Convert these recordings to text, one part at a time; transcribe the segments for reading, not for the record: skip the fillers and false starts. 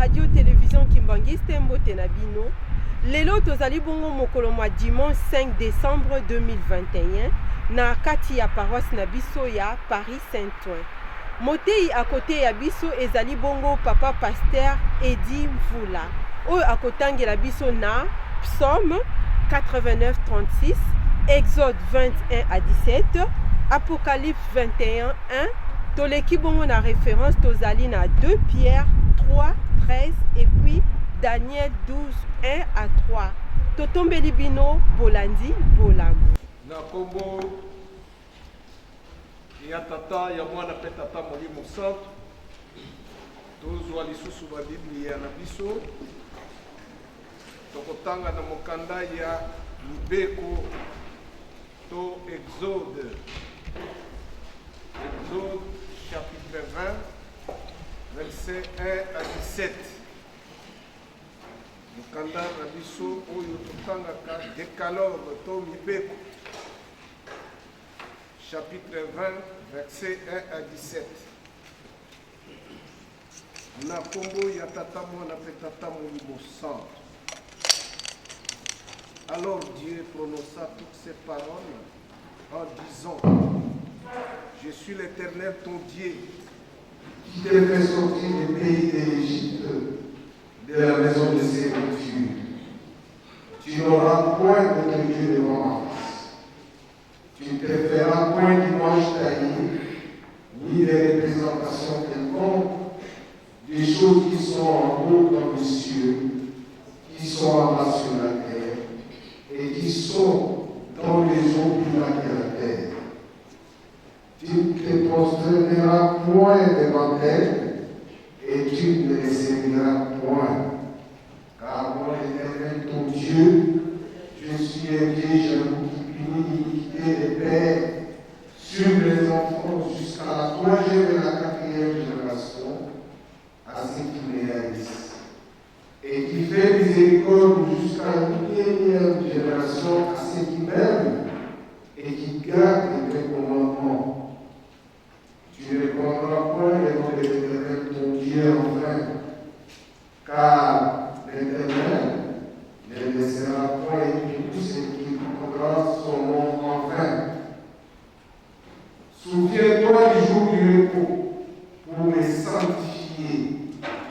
Radio Television Kimbanguiste, mbote na bino. Lelo tozali bongo mokolo mwa dimanche 5 décembre 2021 na kati ya paroisse na biso ya Paris Saint-Ouen. Moteyi akoteya biso ezali bongo papa pasteur Eddy Mvula oyo akotangela biso na Psaume 89 36, Exode 21 à 17, Apocalypse 21 1. Toleki bongo na référence tozali na 2 Pierre 3 13 et puis Daniel 12 1 à 3. Totombeli bino bolandi bolamu. Na kombo ya Tata, ya Mwana mpe Tata Molimo Santu, tozwa lisusu babiblia na biso, tokotanga na mokanda ya Mibeko to Exode, Exode chapitre 20 verset 1 à 17. Mokanda na biso oyo totangaka Decalogue to Mibeko, chapitre 20 verset 1 à 17. Na kombo ya Tata, Mwana mpe Tata Molimo Santu. Alors Dieu prononça toutes ces paroles en disant: Je suis l'Éternel ton Dieu, qui t'ai fait sortir du pays de l'Égypte, de la maison de servitude. Tu n'auras point d'autre Dieu devant ma face. Tu ne te feras point d'image taillée, ni de représentation quelconque, des choses qui sont en haut dans les cieux, qui sont en bas sur la terre, et qui sont dans les eaux plus bas que la terre. Tu ne te prosterneras point devant elles, et tu ne les serviras point. Car moi, l'Éternel, ton Dieu, je suis un Dieu jaloux qui punit l'iniquité des pères sur les enfants jusqu'à la troisième et la quatrième génération, à ceux qui me haïssent, et qui fait miséricorde jusqu'à la millième génération à ceux qui m'aiment et qui gardent mes commandements. Tu ne répandras point le nom de l'Éternel ton Dieu en vain, car l'Éternel ne laissera point tout ce qui prendra son nom en vain. Souviens-toi du jour du repos pour le sanctifier.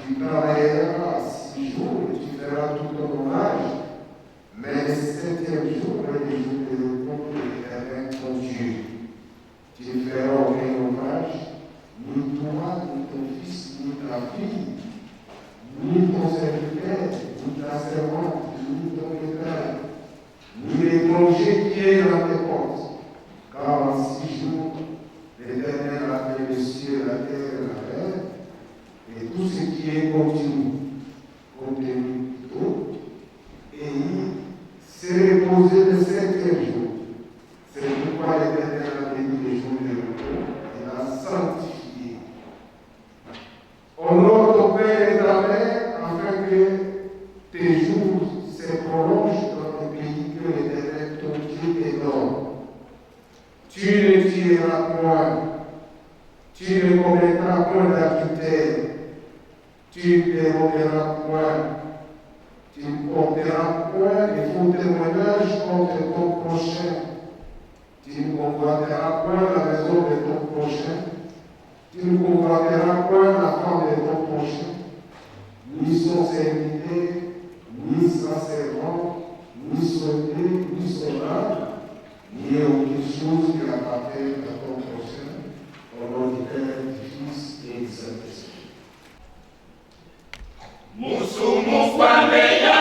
Tu travailleras 6 jours et tu feras tout ton ouvrage, mais le septième jour est le jour de repos de l'Éternel ton Dieu. Tu ne feras aucun ouvrage, ni toi, ni ton fils, ni ta fille, ni ton serviteur, ni ta servante, ni ton bétail, ni l'étranger qui est dans tes portes. Car en 6 jours, l'Éternel a fait le ciel, la terre et la mer, et tout ce qui est contenu plutôt, et il s'est reposé le septième jour. C'est pourquoi l'Éternel a béni le jour de repos et l'a sanctifié. Honore ton père et ta mère, afin que tes jours se prolongent dans le pays que l'Éternel ton Dieu te donne. Tu ne tueras point, tu ne commettras point d'adultère, tu ne déroberas point, tu ne porteras point de faux témoignages contre ton prochain, tu ne convoiteras point la maison de ton prochain, tu ne convoiteras point la femme de ton prochain, ni son serviteur, ni sa servante, ni son blé, ni son âne, ni aucune chose qui appartient à ton prochain, au nom du Père, du Fils et du Saint-Esprit. Musumu kwame ya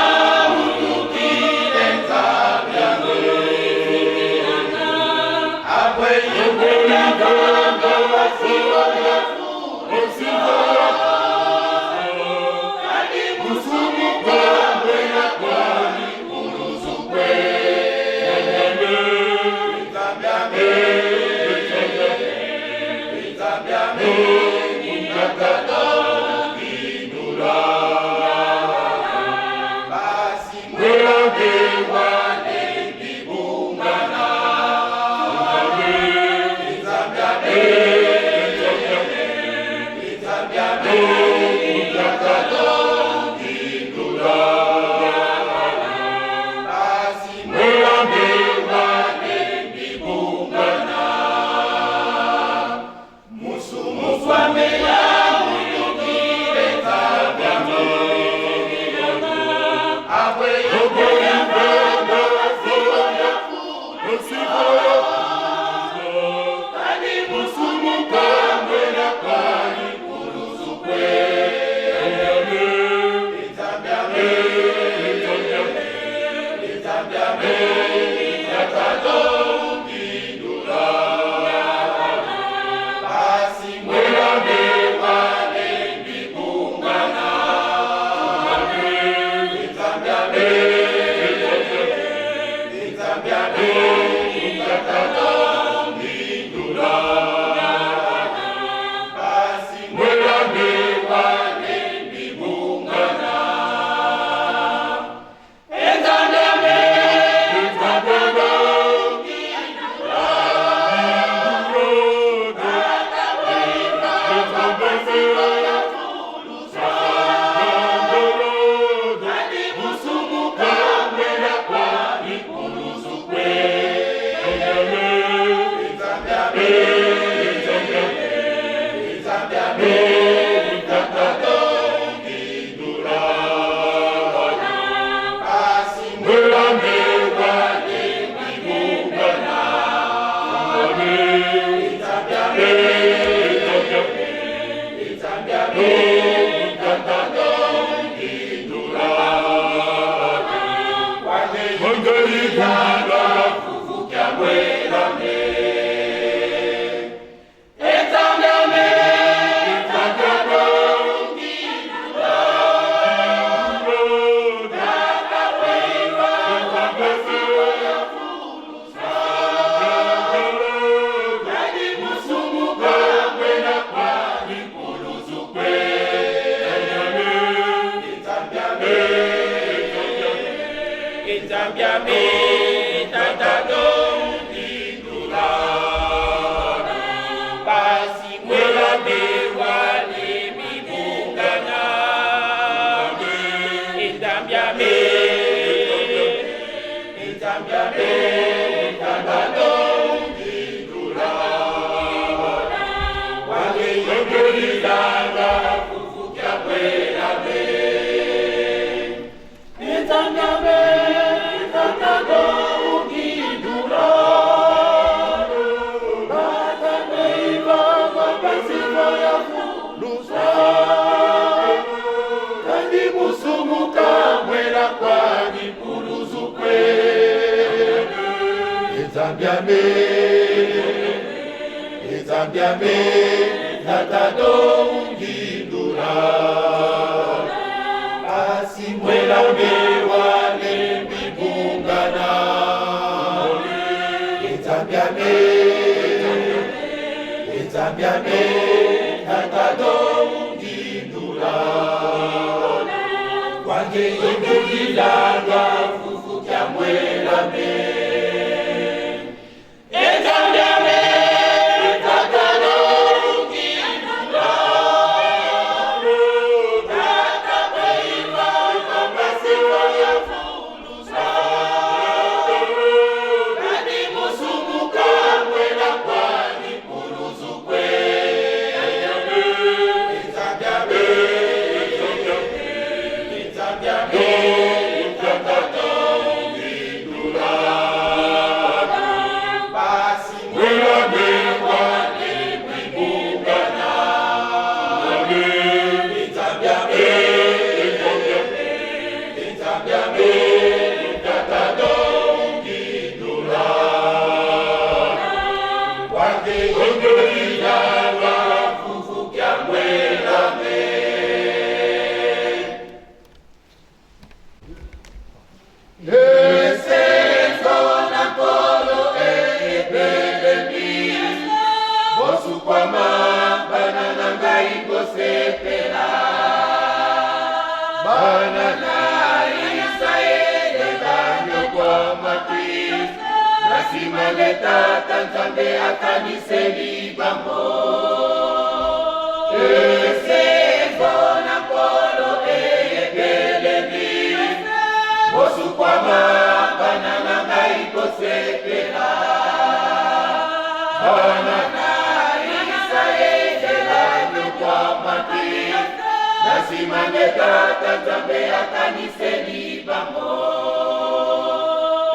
Tata Nzambe akaniseli. bango.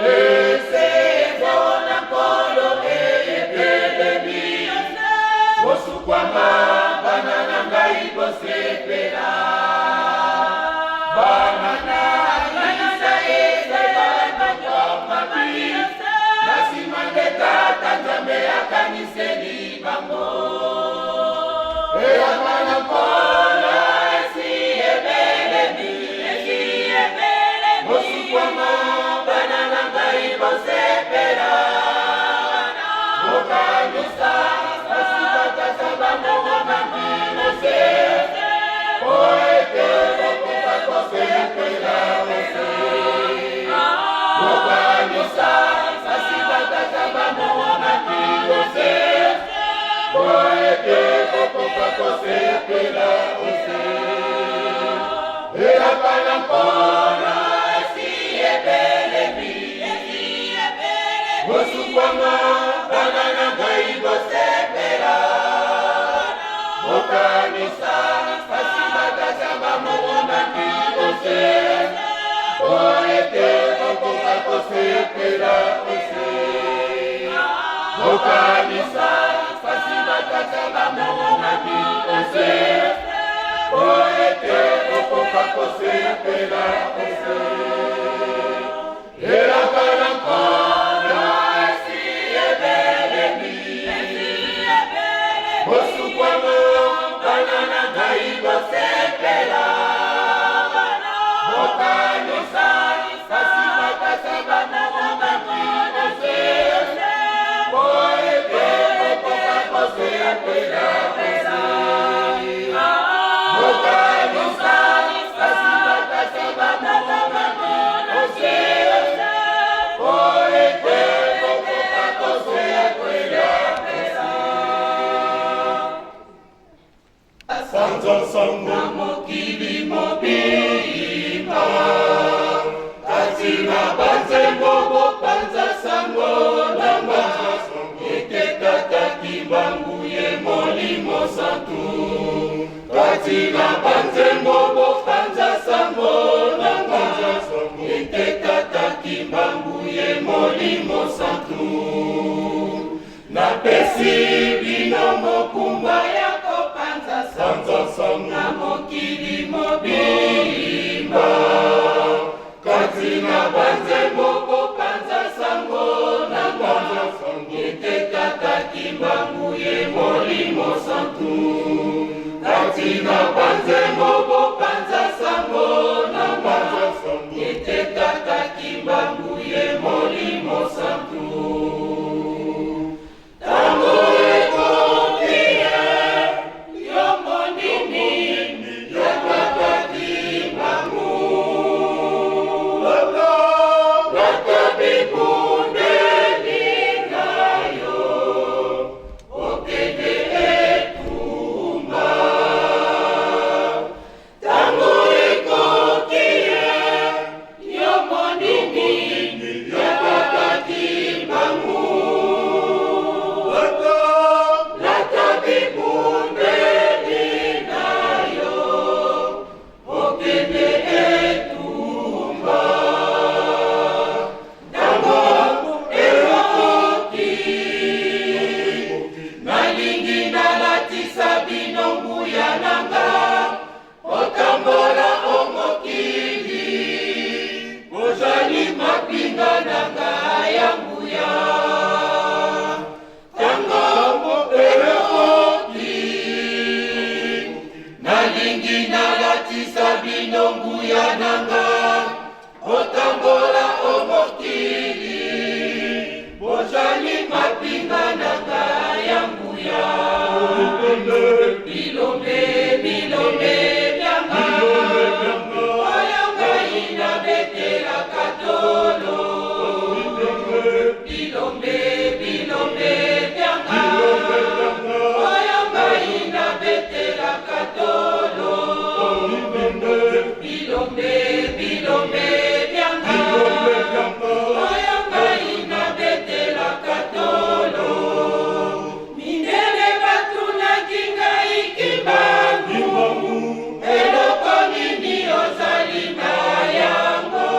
Esengo na Nkolo eyebelemi, bosukwama bana na ngai bosepela. Bana na Israele banyokwami, na nsima nde Tata Nzambe akaniseli bango. Eyaka na Nkolo esi ebelemi, bosukwama bana na ngai bosepela. Bokanisa kasi batata bamonaki Mose, po ete bokoka kosepela ose. Bokanisa kasi batata bamonaki Mose, po ete bokoka kosepela ose. Elaka na Nkolo esi ebelemi, bosukwama bana na ngai bosepela. Bokanisa kasi batata bamonaki Mose, po ete bokoka kosepela ose. Bokanisa kasi batata bamonaki Mose, po ete bokoka kosepela ose. Elaka na Nkolo esi ebelemi, bosukwama bana na ngai bosepela. Bokanisa kasi batata bamonaki Mose, po ete bokoka kosepela ose. Bokanisa kasi batata bamonaki Mose, po ete bokoka kosepela ose. Sanza sango na mokili mobimba, kati na banzembo bopanza sango nanga ete Tata Kimbangu ye Molimo Santu. Kati na banzembo bopanza sango nanga ete Tata Kimbangu ye Molimo Santu. Napesi bino mokumba ya kopanza sango na mokili mobimba, kati na banzembo bopanza sango nanga ete Tata Kimbangu ye Molimo Santu. Kati na banzembo bopanza sango nanga ete Tata Kimbangu ye Molimo Santu. Tango ekoki ye, yo monimi ya Tata Kimbangu, lata bibundeli na yo, okende etumba. Tango ekoki ye, yo monimi ya Tata Kimbangu, lata bibundeli na yo, okende etumba. Tango ekoki, nalingi nalatisa bino nguya na nga, otambola o mokili, bozali mapinga na nga ya nguya. Tango ekoki, nalingi nalatisa bino nguya na nga, otambola o mokili, bozali mapinga na nga ya nguya. Bilombe, bilombe byanga, oyo ngai nabetelaka tolo. Bilombe, bilombe byanga, oyo ngai nabetelaka tolo. Bilombe, bilombe byanga, oyo ngai nabetelaka tolo. Mindele batunaki ngai: Kimbangu, eloko nini ozali na yango?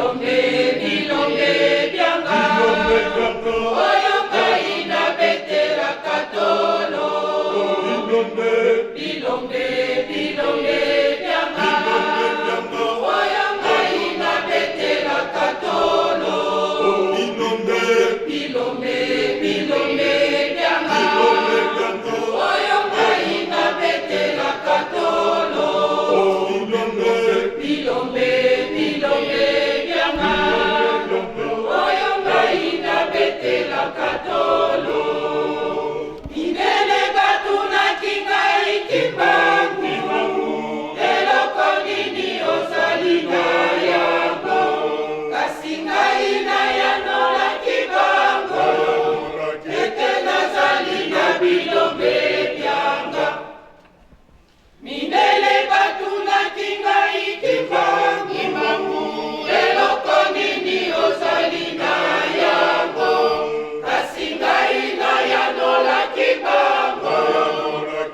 Bilombe, bilombe bianga, oyo ngai nabetelaka tolo. Bilombe, bilombe bianga, oyo ngai nabetelaka tolo. Bilombe, bilombe bianga, oyo ngai nabetelaka tolo. Bilombe, bilombe bianga, oyo ngai nabetelaka tolo. Mindele batunaki ngai Kimbangu, eloko nini ozali na yango? Kasi ngai nayanolaki bango ete nazali na bilombe bianga. Mindele batunaki ngai Kimbangu, eloko nini ozali na yango? Kasi ngai nayanolaki bango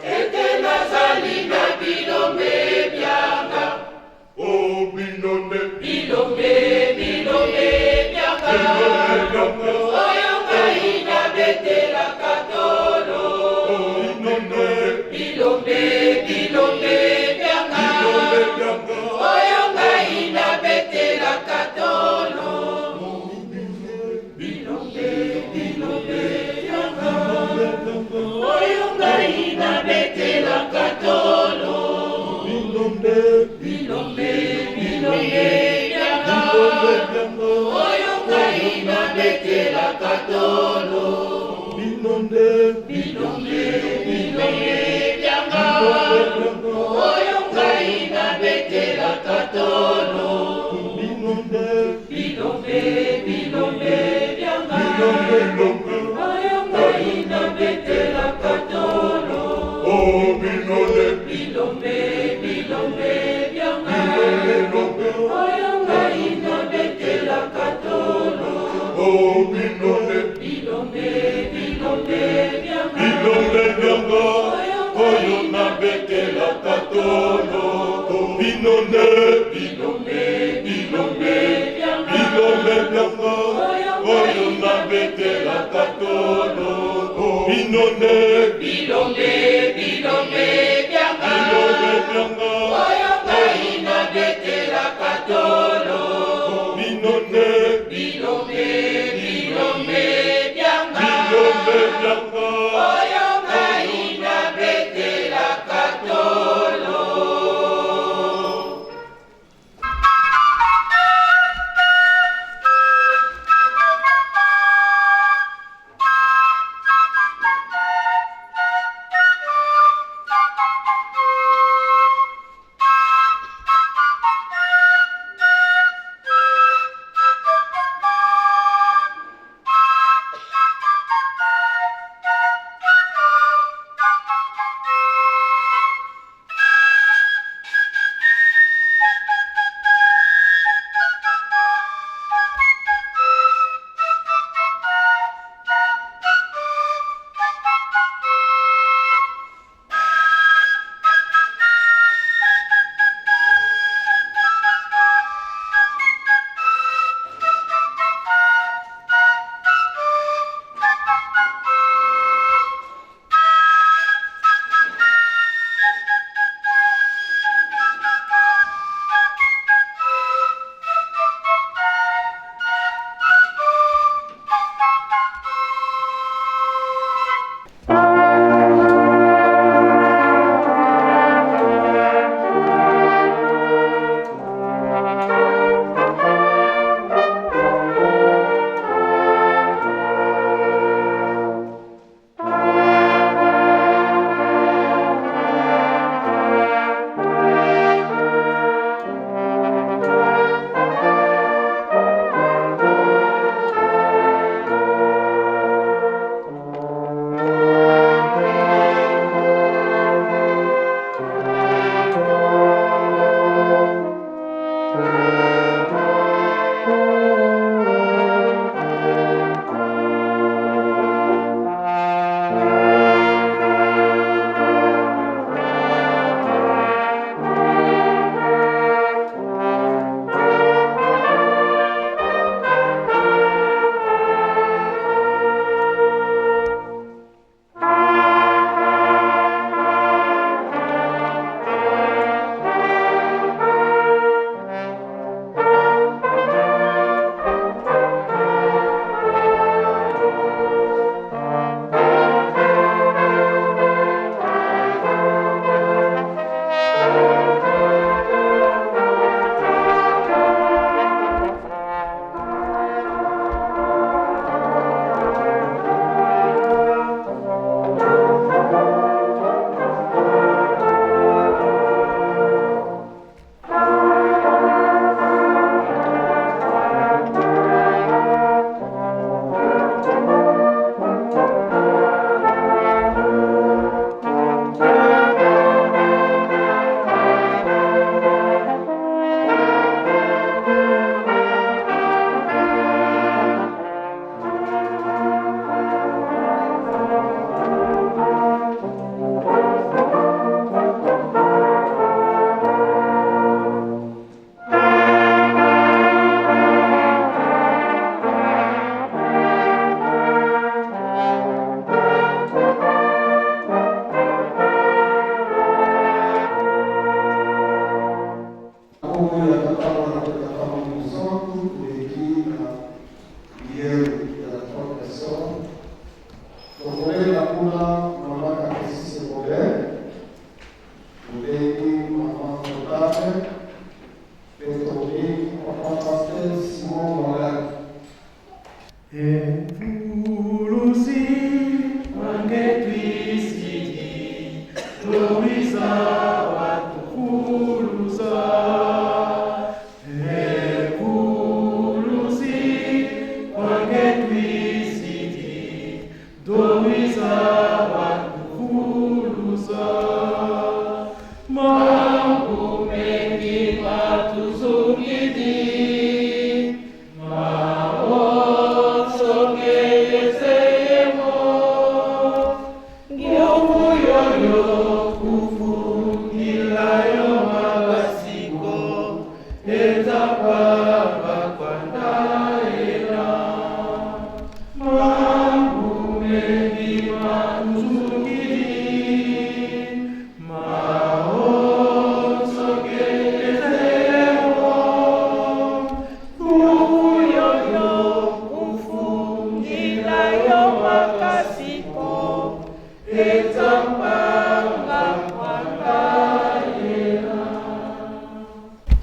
ete nazali na bilombe bianga. Bilombe, bilombe bianga, oyo ngai nabetelaka tolo. Bilombe, bilombe bianga, oyo ngai nabetelaka tolo. Bilombe, bilombe bianga, oyo ngai nabetelaka tolo. Bilombe, bilombe bianga, oyo ngai nabetelaka tolo. Bilombe, bilombe bianga, oyo ngai nabetelaka tolo. Bilombe, bilombe bianga, oyo ngai nabetelaka tolo. Bilombe, bilombe bianga, oyo ngai nabetelaka tolo. Bilombe, bilombe bianga, Bilombe bianga, oyo nabetelaka tolo. Bino nde bilombe, bilombe bianga, bilombe bianga, oyo nabetelaka tolo. Bino nde bilombe, bilombe bianga, bilombe bianga, oyo ngai nabetelaka tolo. Bino nde Bilombe, bilombe bianga, bilombe bianga, oyo ngai nabetelaka tolo. Thank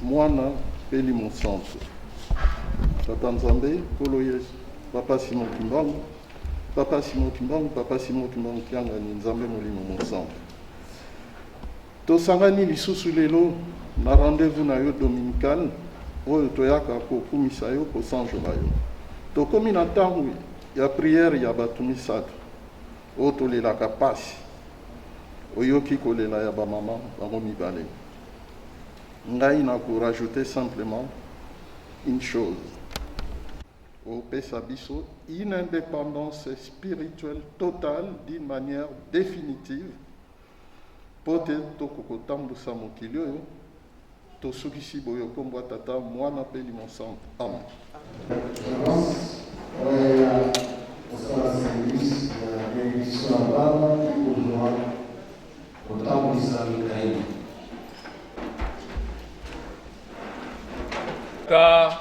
Mwana mpe Elimo Santu. Tata Nzambe, Nkolo Yesu, Papa Simon Kimbangu, Papa Simon Kimbangu, Papa Simon Kimbangu Kiangani, Nzambe Molimo Mosantu. Tosangani lisusu lelo na rendez-vous na yo dominical oyo toyaka kokumisa yo, kosanjola yo. Tokomi na ntango ya prière ya bato misato oyo tolelaka pasi. Oyoki kolela ya ba mama bango mibale. Ngai na ko rajouter simplement une chose. Opesa biso une independance spirituelle totale d'une manière définitive mpo te tokoka kotambusa mokili oyo tosukisi boye nkombo ya Tata, Mwana mpe Elimo Santu. Amen. J'avance oyo kosala service ya benediction ya bana mpe kozwa kotambwisa mikaeli. Tata,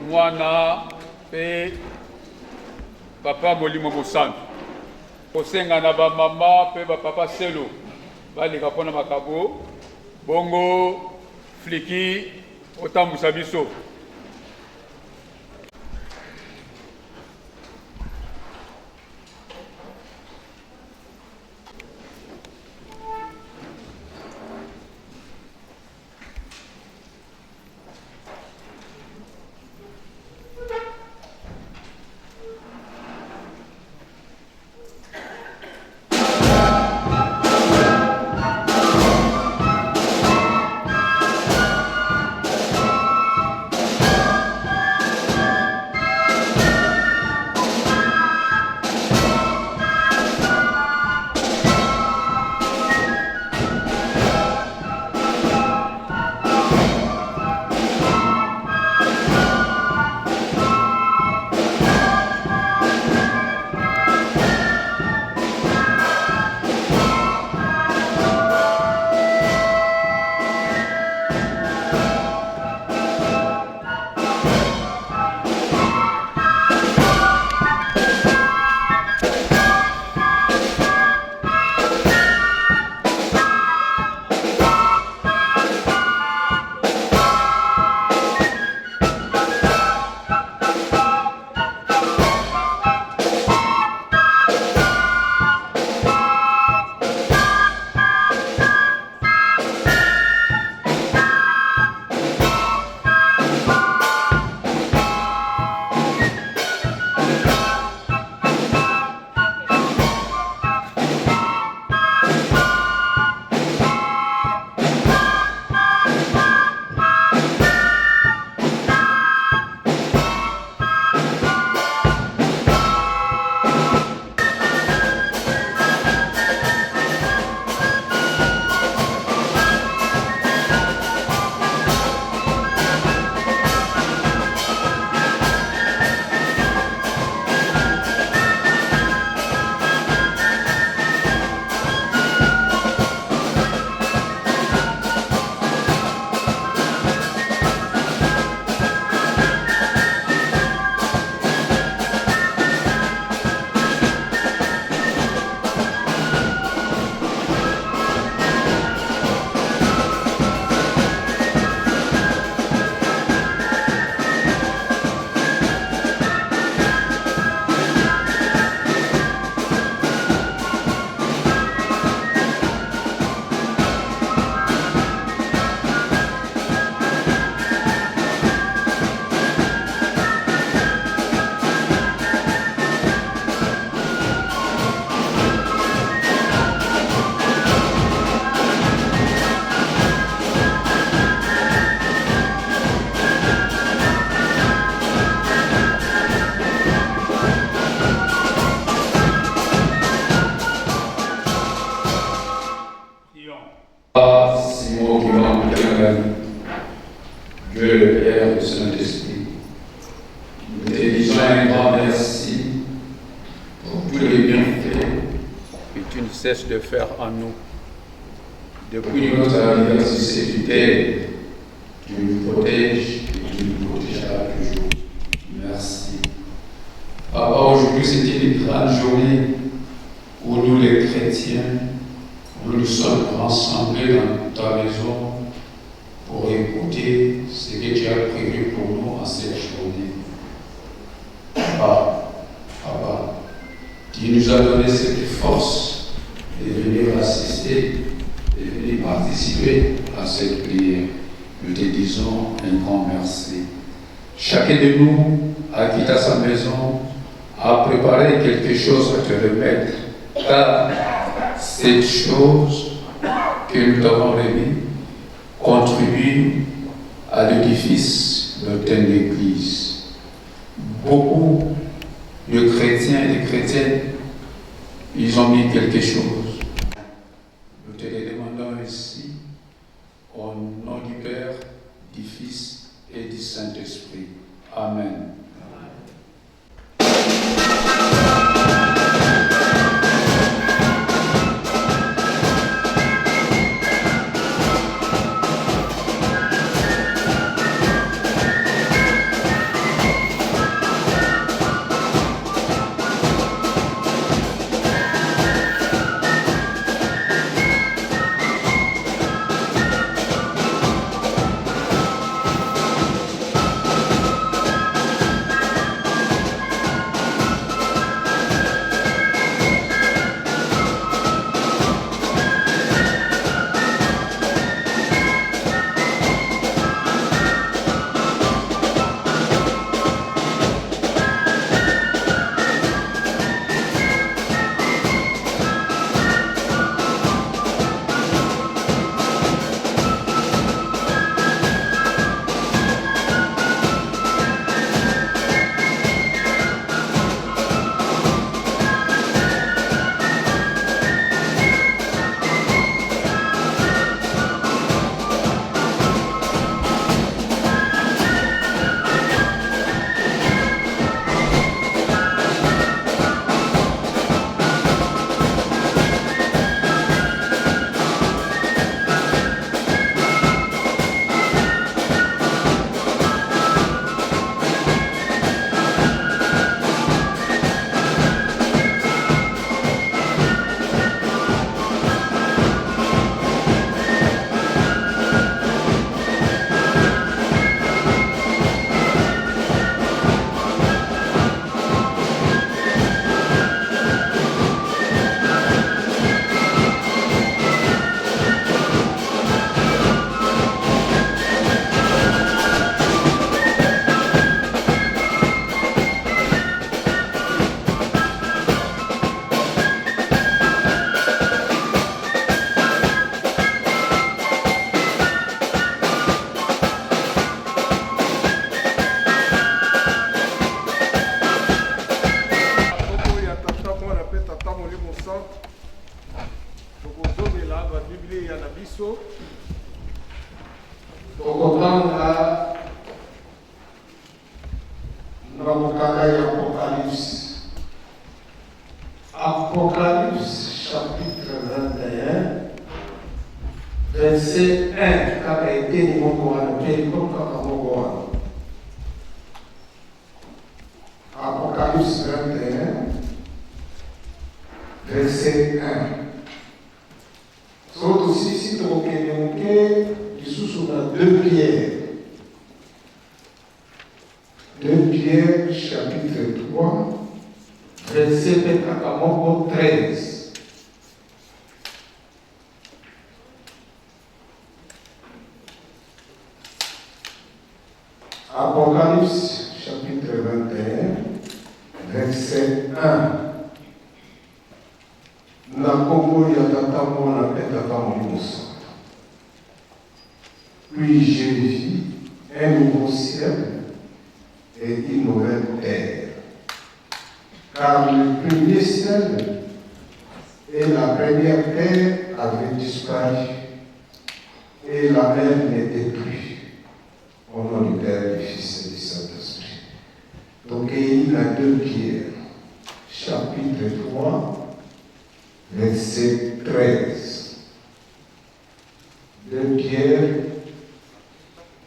Mwana mpe Papa Molimo Mosantu. Kosenga na ba mama mpe ba papa selo baleka mpo na makabo, bongo Fliki otambwisa biso. un grand merci pour tous les bienfaits que tu ne cesses de faire en nous. Depuis notre arrivée sur cette terre, tu nous protèges et tu nous protégeras toujours. Merci. Papa, aujourd'hui c'est une grande journée où nous les chrétiens, nous nous sommes rassemblés dans ta maison pour écouter ce que tu as prévu pour nous en cette journée. Papa, Papa, tu nous as donné cette force de venir assister, de venir participer à cette prière. Nous te disons un grand merci. Chacun de nous a quitté sa maison, a préparé quelque chose à te remettre, car cette chose que nous t'avons remis contribue à l'édifice de notre Église. Beaucoup de chrétiens et de chrétiennes, ils ont mis quelque chose. Nous te le demandons ici, au nom du Père, du Fils et du Saint-Esprit. Amen. Kombo ya Tata, Mwana mpe Tata Molimo Santu. Tokozongela ba Biblia na biso. Tokotanga na mokanda ya Apocalypse. Apocalypse chapitre 21 verset 1 kaka eteni moko wana perikope kaka moko wana. Apocalypse 21 verset 1. Soki tosilisi tokokende moke lisusu na 2 Pierre. 2 Pierre chapitre 3 verset mpe kaka moko 13. Apocalypse chapitre 21 verset 1. Na nkombo ya Tata, Mwana mpe Tata Molimo Santo. Puis je vis un nouveau ciel et une nouvelle terre. Car le premier ciel et la première terre avaient disparu et la mer n'était plus. Au nom du Père, du Fils et du Saint-Esprit. Tokei. na 2 Pierre chapitre 3 verset 13. 2 Pierre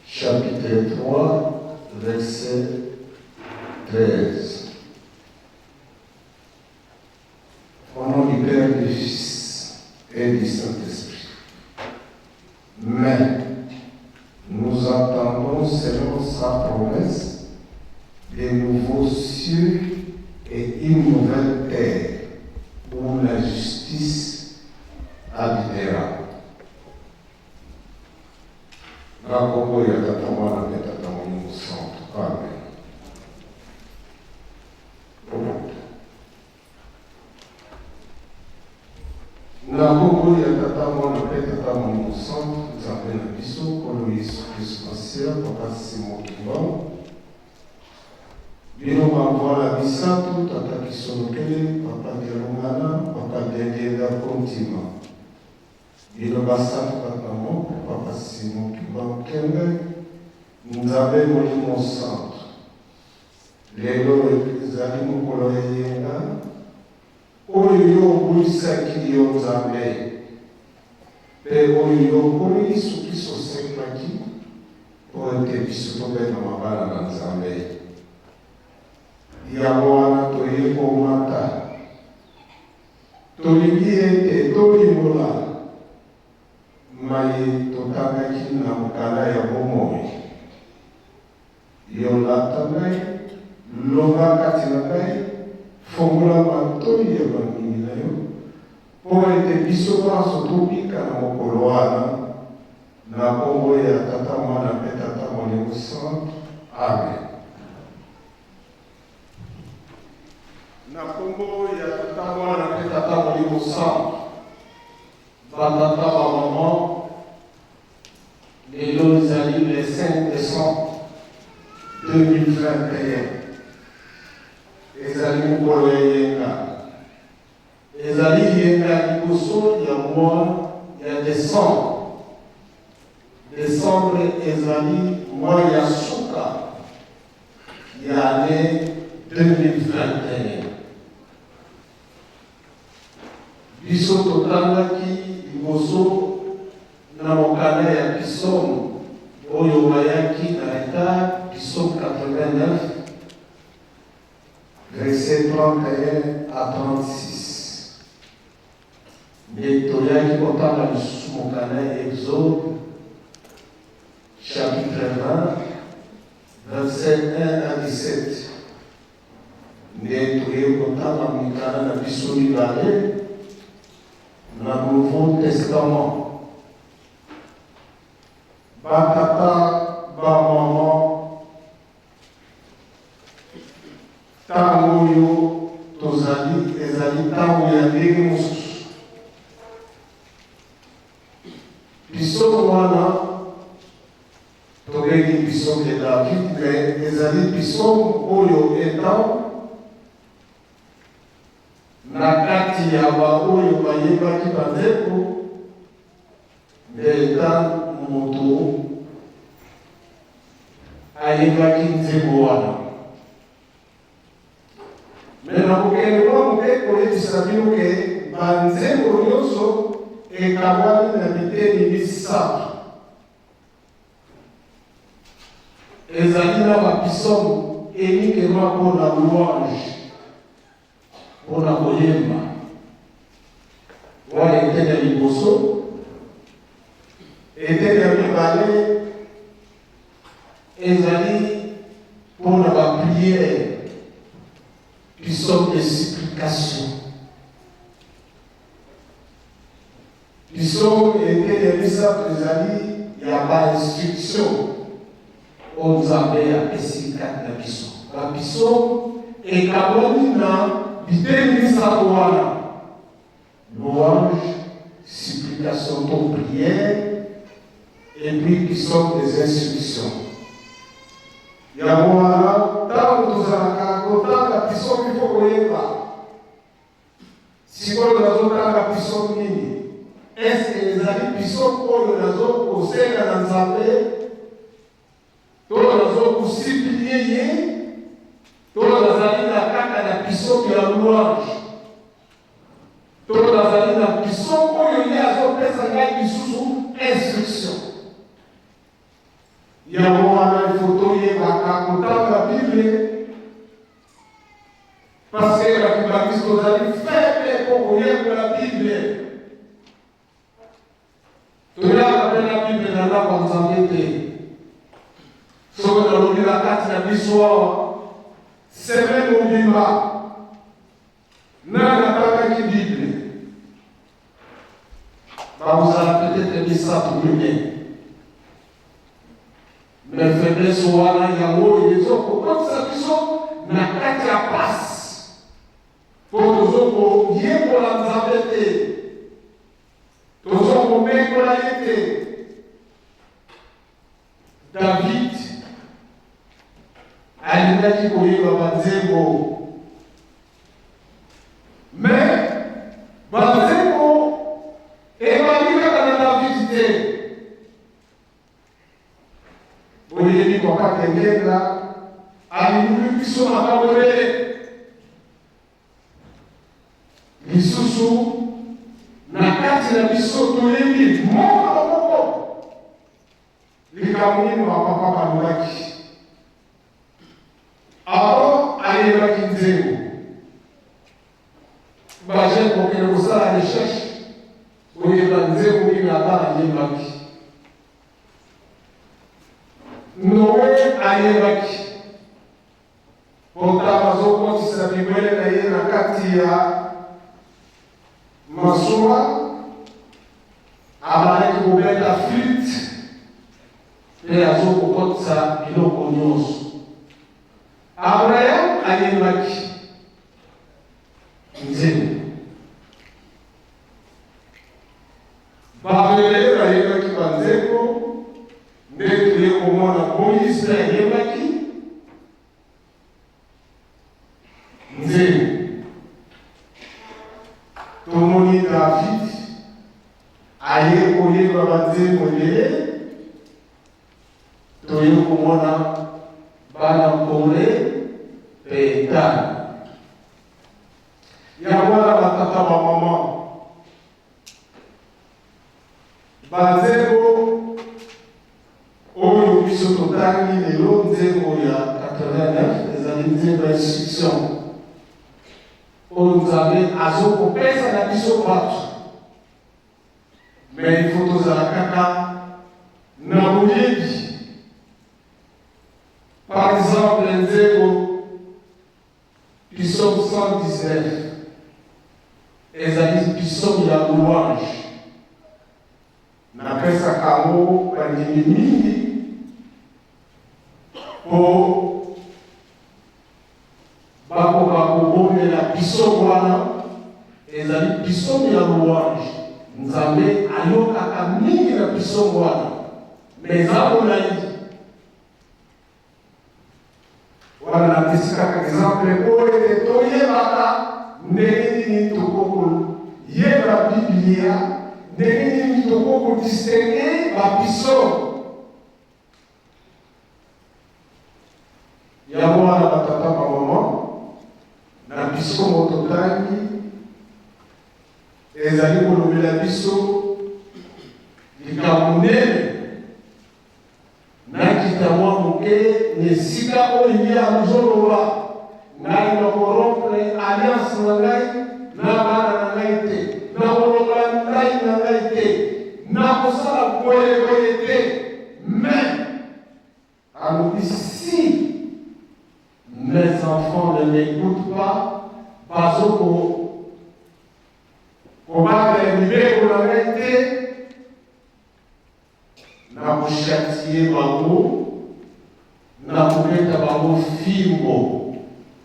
chapitre 3 verset 13. Au nom du Père, du Fils et du Saint-Esprit. Mais nous attendons selon sa promesse des nouveaux cieux et une nouvelle terre où la justice habitera. Na kombo ya Tata, Mwana mpe Tata Molimo Santu. Amen. Na kombo ya Tata, Mwana mpe Tata Molimo Santu, Nzambe na biso, Nkolo Yesu Kristu Masiya, Papa Simon Kimbangu, bino bamvwala misato, Tata Kisolokele, Papa Dialungana, Papa Diangienda Kuntima, bino basantu kati na moko, Papa Simon Kimbangu Kembe, Nzambe Molimo Santu. Lelo ezali mokolo ya eyenga oyo yo obulisaki, yo Nzambe, mpe oyo yo Nkolo Yesu Klisto osekwaki mpo ete biso tobengama bana na Nzambe. Yango wana toye komata, tolingi ete tolimbola maye totangaki na mokanda ya bomoi. Yo lata ngai, loba kati na ngai, fongola matoyi ya bandimi na yo, mpo ete biso banso tobika na mokolo wana, na kombo ya Tata, Mwana mpe Tata Molimo Santu. Amen. Na kombo ya Tata, Mwana mpe Tata Molimo Santu, batata, bamama, lelo ezali le 5 décembre 2021, ezali mokolo ya yenga, ezali yenga liboso ya mois ya décembre. Décembre ezali mois ya suka ya année 2021. Biso totangaki liboso na mokanda ya Psaume oyo bayaki na retard, Psaume 89 verset 31 à 36, nde toyaki kotanga lisusu mokanda ya Exode chapitre 20 verset 1 à 17, nde toye kotanga mikanda na biso mibale na Nouveau Testament. Batata, bamama, ntango oyo tozali ezali ntango ya ndenge mosusu. Psaume wana tobengi psaume de David, mais ezali psaume oyo etant na kati ya baoyo bayebaki banzembo, nde eta moto ayebaki nzembo wana. Mais nakokende mwa moke koyebisa bino ke banzembo nyonso ekabwani na biteni misato. Ezali na bapsaume uniquement mpona louange, mpona koyemba, wana eteni ya liboso. Eteni ya mibale ezali mpona baprière, psaume de supplication. Psaume eteni ya misato ezali ya bainstruction oyo Nzambe apesi kati na biso. Bapsaume ekabwani na biteni misato wana: louange, supplication to prière, et puis psaume des instructions. Yango wana ntango tozalaka kotanga psaume, il faut koyeba sikoyo nazotanga psaume nini. Eske ezali psaume oyo nazokosenga na Nzambe, to nazokosupplier ye, to nazali ya louange to nazali na psaume oyo ye azopesa ngai lisusu instruction. Yango wana il faut toyebaka kotanga Bible parce que bakibakisi tozali faible mpo koyekola Bible. Toyaka mpe na Bible na ndako ya Nzambe te. Soki nalobi na kati na biso awa semaine mobimba nani atangaki Bible, bakozala peut-être misato mine. Mais faiblesse wana yango oyo ezokokotisa biso na kati ya pasi mpo tozokoyekola Nzambe te, tozokomekola ye te. David alingaki koyeba banzembo, mais banzembo ebandi kaka na David te. Boyebi papa Kengenga alinguli biso makambo ebele. Lisusu, na kati na biso toyebi moko na moko likambo nini bapapa balobaki. Aaron ayebaki nzembo. Ba-jeune bokende kosala recherche, boyeba nzembo nini Adam ayebaki. Noe ayebaki. Mpo ntango azokotisa bibwele na ye na kati ya masuwa, abandaki kobeta flute mpe azokokotisa biloko nyonso. Abraham ayembaki nzembo. Bato ebele bayembaki banzembo, nde toye komona Moïse mpe ayembaki nzembo. Tomoni David aye koyemba banzembo ebele, toye komona bana Kore mpe Etane. Yango wana batata bamama Banzembo oyo biso totangi lelo, nzembo ya 89 ezali nzembo ya instruction oyo Nzambe azokopesa na biso bato, mais il faut tozala kaka na boyebi. Par exemple, nzembo Psaume 119 ezali psaume ya louange. Napesaka yango bandimi mingi mpo bakoka kobondela psaume wana. Ezali psaume ya louange. Nzambe ayokaka mingi na psaume wana, mais eza molai. Wana napesi kaka exemple mpo ete toyebaka ndenge nini tokoki koyeba Biblia, ndenge nini tokoki kodistingue bapisome. Yango wana batata bamama na biso moto totangi ezali kolobela biso likambo monene. Nakita mwa moke na esika oyo ye azoloba, Ngai nakorompre alliance na ngai na bana na ngai te, nakolongola ndai na ngai te, nakosala boye boye te. Mais alobi, si mes enfants ne m'écoutent pas, bazoko kobatela mibeko na ngai te, Nako chatier bango, nakobeta bango fimbo.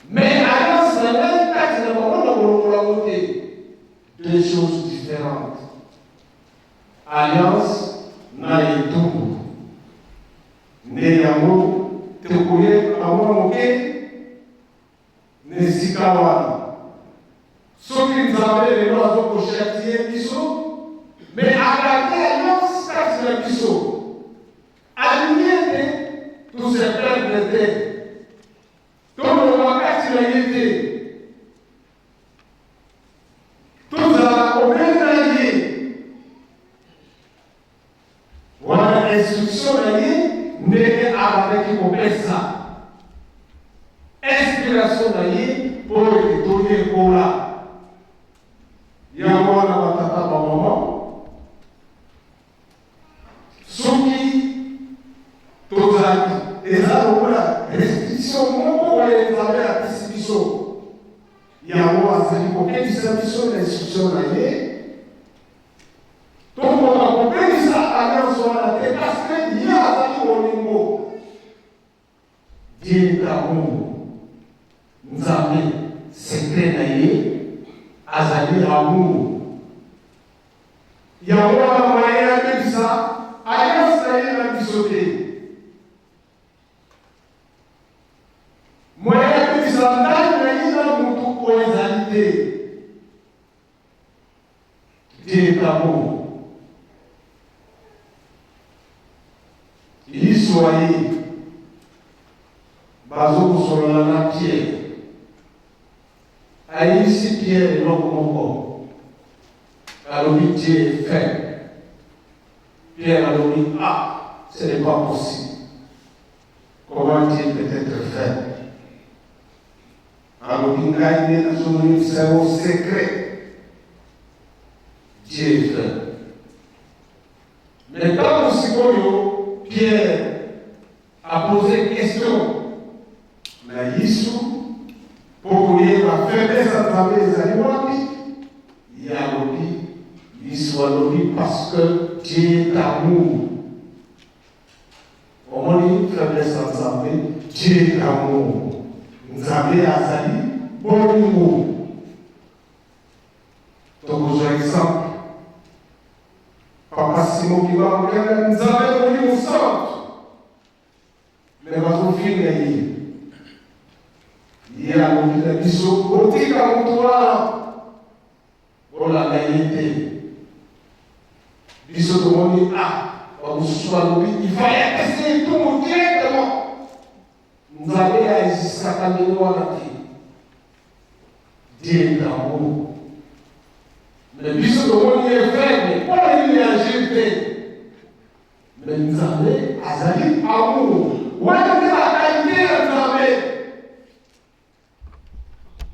Mais alliance na ngai kati na bango nakolongola yango te. Deux choses différentes. Alliance na etumbu. Nde yango tokoyeba mwa moke na esika wana. Soki Nzambe lelo azokochatier biso, mais agarde alliance kati na biso. Alingi ete tose perdre te, tolongwa kati na ye te. Creation na ye mpo ete toyekola. Yango wana batata bamama, soki tozali, eza lokola restriction moko oyo Nzambe apesi biso. Yango azali kokebisa biso na instruction na ye. Tokoka kobebisa alliance wana te parce que ye azali bolingo. Dieu est amour. Nzambe secret na ye azali amour. Yango wana moyen abebisa alliance na ye na biso te. Moyen abebisa ndai na ye na mutu oyo ezali te. Dieu est amour. Yesu aye bazokosolola na Pierre, ayebisi Pierre eloko moko, alobi Dieu est faible. Pierre alobi ah, ce n'est pas possible. Comment Dieu peut être faible? Alobi ngai nde nazoyebisa yo secret. Dieu est faible. Mais ntango sikoyo Pierre a posé question na Yesu mpo koyeba faiblesse ya Nzambe ezali wapi, ye alobi, Yesu alobi parce que Dieu est amour. Omoni faiblesse ya Nzambe, Dieu est amour. Nzambe azali bolingo. Tokozwa exemple Papa Simon Kimbangu Kiangani, Nzambe Molimo Santu, me bazofinga ye. Ye alobi na biso, botika moto wana, bolanda ye te. Biso tomoni ah, bamosusu balobi il fallait apesa ye etumbu directement. Nzambe aexistaka ndenge wana te. Dieu est amour. Mais biso tomoni ye faible, mpo na nini agir te? Mais Nzambe azali amour. Wana nde bakalite ya Nzambe.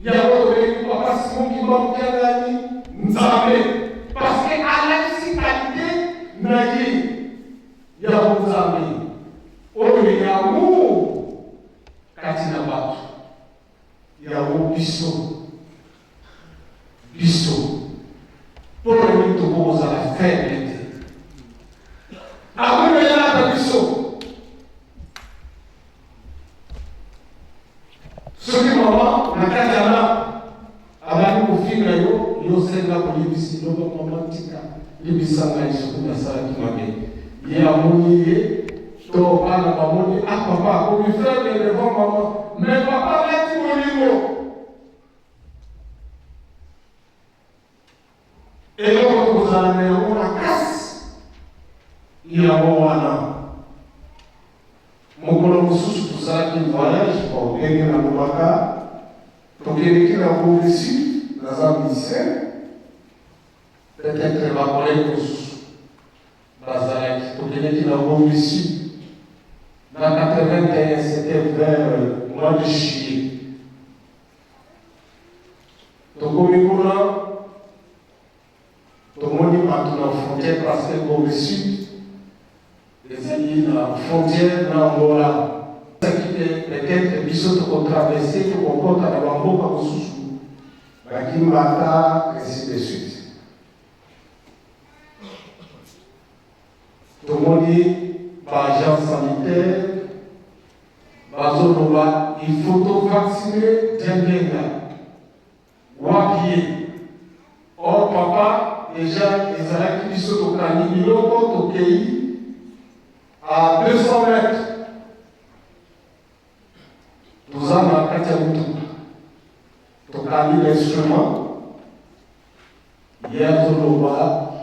Yango tobengi Papa Simon Kimbangu Kiangani Nzambe parce que alakisi kalite na ye ya bonzambe oyo ya amour kati na bato. Yango biso biso mpo na nini tokoki kozala faible te? Amour elata biso. Soki mama na kati ya ndako abandi kofinga yo, yo senga kolibisi, loba mama tika libisa ngai soki nasalaki mabe. Ye amoni ye to bana bamoni ah papa akomi faible devant mama, mais papa alati bolingo. Eloko tokozala na yango makasi yango wana. Mokolo mosusu tosalaki voyage, bon, ndenge nalobaka, tokendeki na Gombe Sud, naza musicien, peut-être ba collègues mosusu bazalaki, tokendeki na Gombe Sud na 81, c'était vers mois de juillet. Tokomi kuna, tomoni bato na frontière parce que Gombe Sud ezali na frontière na Angola. Peut-être biso tokotraverse, tokokota na bamboka mosusu, bakimbata, ainsi de suite. Tomoni ba agents sanitaires bazoloba il faut to vacciner Diangienda. Wapi ye? Or papa dejà ezalaki biso tokangi biloko tokei à 200 mètres, toza na kati ya motuka, tokangi l'instrument, ye azoloba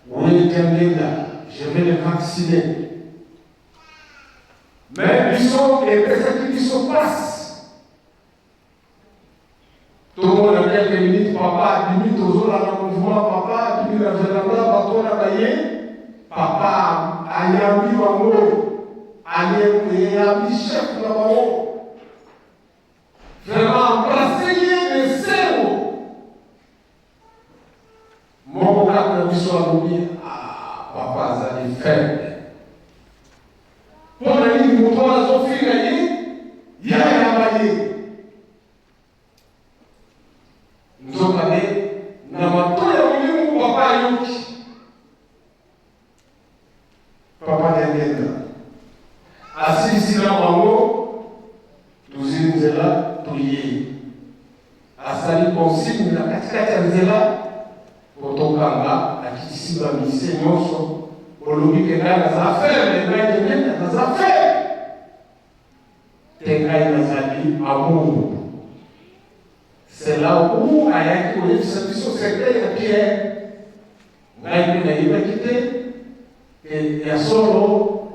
oui Diangienda, je vais le vacciner. Mais biso epesaki biso pasi. Tomona quelques minutes papa abimi, tozolanda mouvement, papa abimi na veranda, bato wana baye, papa ayambi bango, ayambi chef na bango. Vraiment. alobi ah papa azali faible. Mpo na nini moto wana azofinga ye, ye ayamba ye? Nzokande na matoi ya molimo papa ayoki. Papa Diangienda asilisi na bango tozwi nzela toye asali consigne na katikati ya nzela po tokanga akitisi ba musiciens nyonso bolobi ke ngai naza faible ngai Diangienda naza faible te ngai nazali amour. C'est là où ayaki koyebisa biso secret ya Pierre. Ngai mpe nayebaki te ke ya solo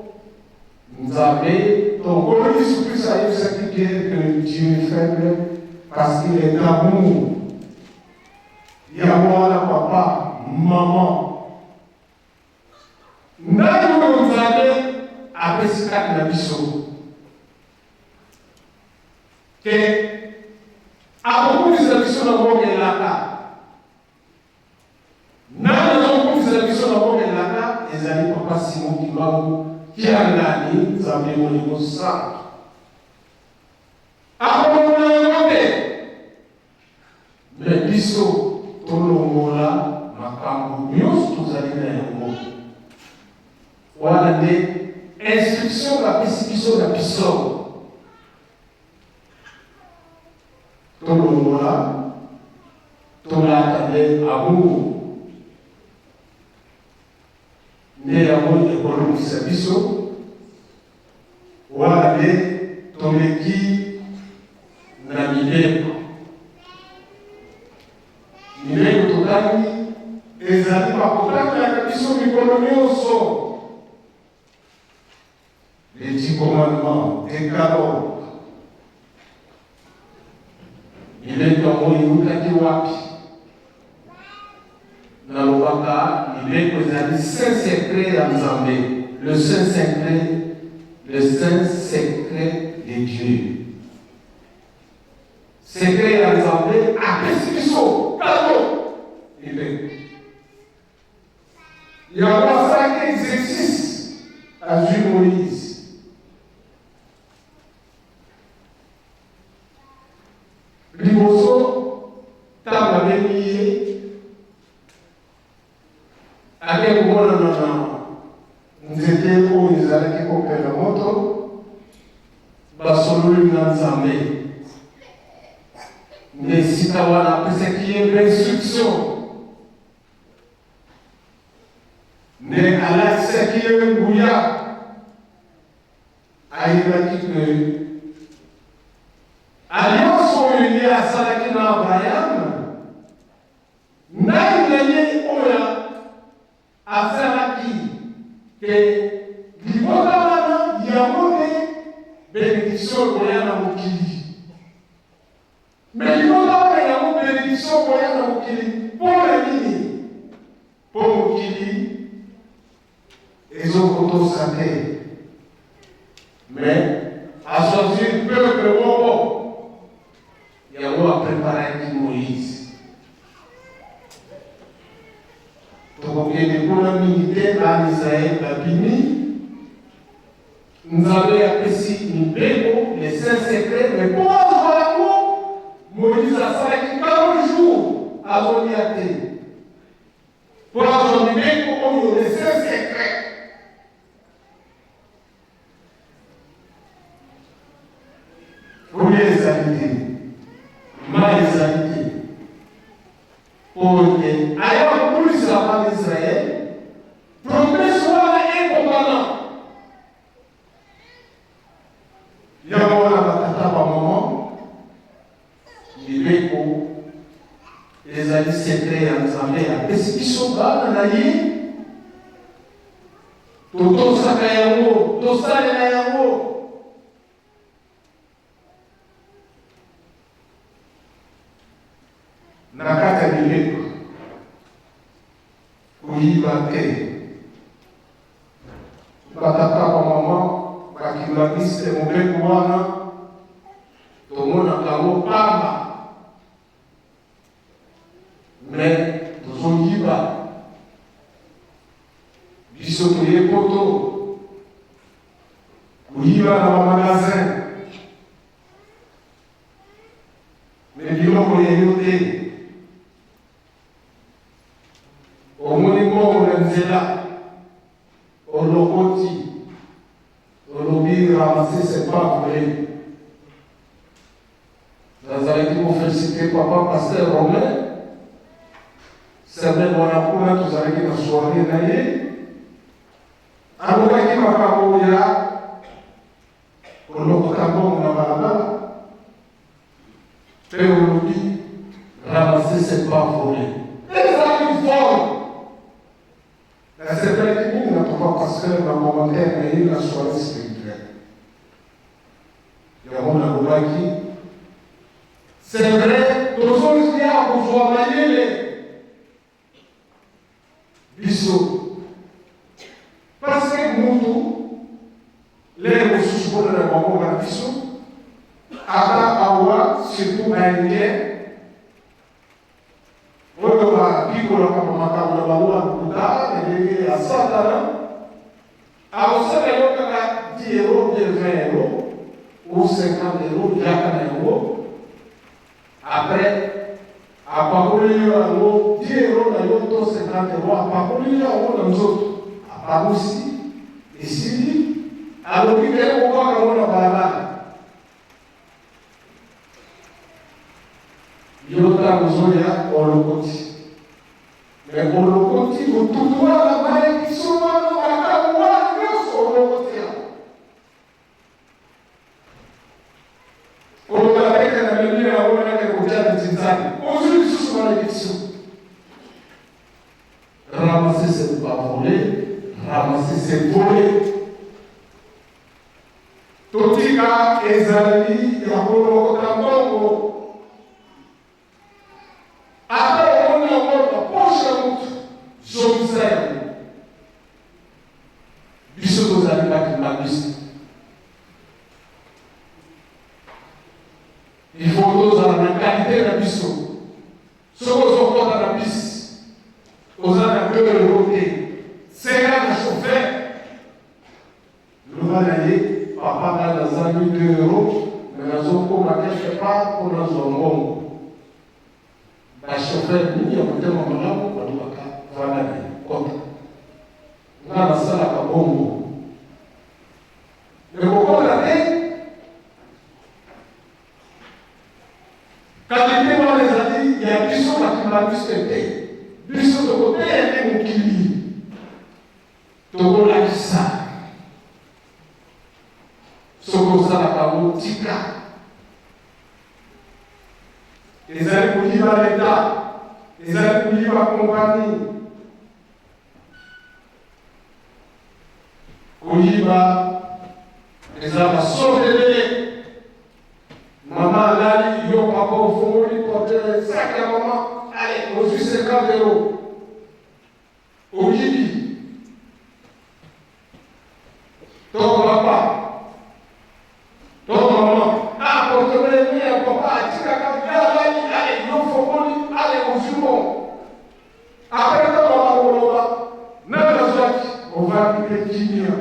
Nzambe to Nkolo Yesu Kristo ayebisaki Pierre que Dieu est faible parce qu'il est amour. Yango wana papa, maman, nani oyo Nzambe apesi kati na biso ke akokumisa biso na mboka elaka? Nani azokumisela biso na mboka elaka? Ezali Papa Simon Kimbangu Kiangani, Nzambe Molimo Santu. Akolongola yango te. Me biso tolongola makambo nyonso tozali na yango. Wana nde instruction bapesi biso na biso. Tolongola, tolata nde amour. Nde yango ekolongisa biso. Wana nde toleki na mibeko. Mibeko totangi ezali bakotangelaka biso mikolo nyonso. Les dix commandements, Decalogue. Mibeko yango eutaki wapi? Nalobaka mibeko ezali saint secret ya Nzambe, le saint secret, le saint secret de Dieu. Secret ya Nzambe apesi biso kado mibeko. Yango asalaki exercice, azwi Moïse. Liboso ntango abengi ye, ake komonana na nzete oyo ezalaki kopela moto, basololi na Nzambe. Nde esika wana apesaki ye instruction Nde alakisaki ye nguya, ayebaki ke alliance oyo ye asalaki na Abraham, ndai na ye oyo asalaki ke libota wana yango nde benediction ekoya na mokili. Mais libota wana yango benediction ekoya na mokili mpo na nini? Mpo mokili ezokotosa te. Mais achoisir peuple moko yango apreparaki Moïse. Tokokende kuna mingi te, bana Israël babimi Nzambe apesi mibeko, les saints secrets, mais mpo azwa yango, Moïse asalaki 40 jours azolia te mpo azwa mibeko oyo, les saints secrets. Kolia ezali te, mai ezali te, mpo ete aya kokulisa bana Israele promese wana ekokana. Yango wana batata bamama, mibeko ezali sekre ya Nzambe apesi biso bana na ye, totosaka yango, tosalela yango. Na kati ya mibeko, koyiba te. Batata, bamama, bakimbanguiste, mobeko wana tomonaka yango pamba, mais tozoyiba. Biso toye poto koyiba na ba magasin me biloko ya yo te. Omoni mbongo na nzela olokoti olobi ramasser c'est pas voler. Nazalaki ko feliciter papa pasteur Romain semaine wana kuna tozalaki na soiree na ye alobaki makambo ya kolokota mbongo na balabala mpe olobi ramasser c'est pas voler, ezali vol. Nasepelaki mingi na papa pasteur na commentaire na ye na soiree spirituelle. Yango nalobaki, c'est vrai, tozoya kozwa mayele biso, parce que mutu lere mosusu mpona na bango na biso ata awa, surtout baindien oyo bapikolaka makambo na bango na lokuta na ndenge ya Satana, akosala yo kaka 10 euro, bien 20 euro ou 50 euro, yaka na yango. Après apakoli yo yango 10 euro na yo to 50 euro, apakoli yo yango na nzoto, apakusi, esili, alobi kele kobwaka yango na balabala. Yo ntango ozoya olokoti, me olokoti motutu wana, malédiction wana, makambo wana nyonso olokoti yango. Koloba teke na memi yango nake kotia mitinzani, ozwi lisusu malédiction. Ramasser c'est pas voler, ramasser c'est voler. Totika ezaleli ya kolokota mbongo. Ata omoni yango na poche ya motu, zongisa yango. Biso tozali bakimbanguiste, il faut tozala na qualité na biso. Soki ozokɔta na bus, oza na 2 euro te, senga na chauffeur, loba na ye: "Papa, nga nazangi 2 euro, me nazokoma quelque part mpo nazwa mbongo." Bachauffeur mingi ya motema malamu balobaka: "Vanda na ye, kota." Nga nasalaka bongo, me kokota te. Qualité wana ezali ya biso bakimbanguiste te. Biso tokoteya nde mokili, tokolakisa. Soki osalaka yango, tika. Ezali koyiba leta, ezali koyiba kompani. Koyiba eza basorte ebele. Mama alali, yo papa ofungoli porte sac ya mama, ale ozwi 50 euro, oyibi. To papa to mama, ah, porte-monnaie ya papa atikaka ya alali, ale yo fongoli, ale ozwi mbongo. Après, ntango mama koloba nani azwaki, ovandi mpe kimia,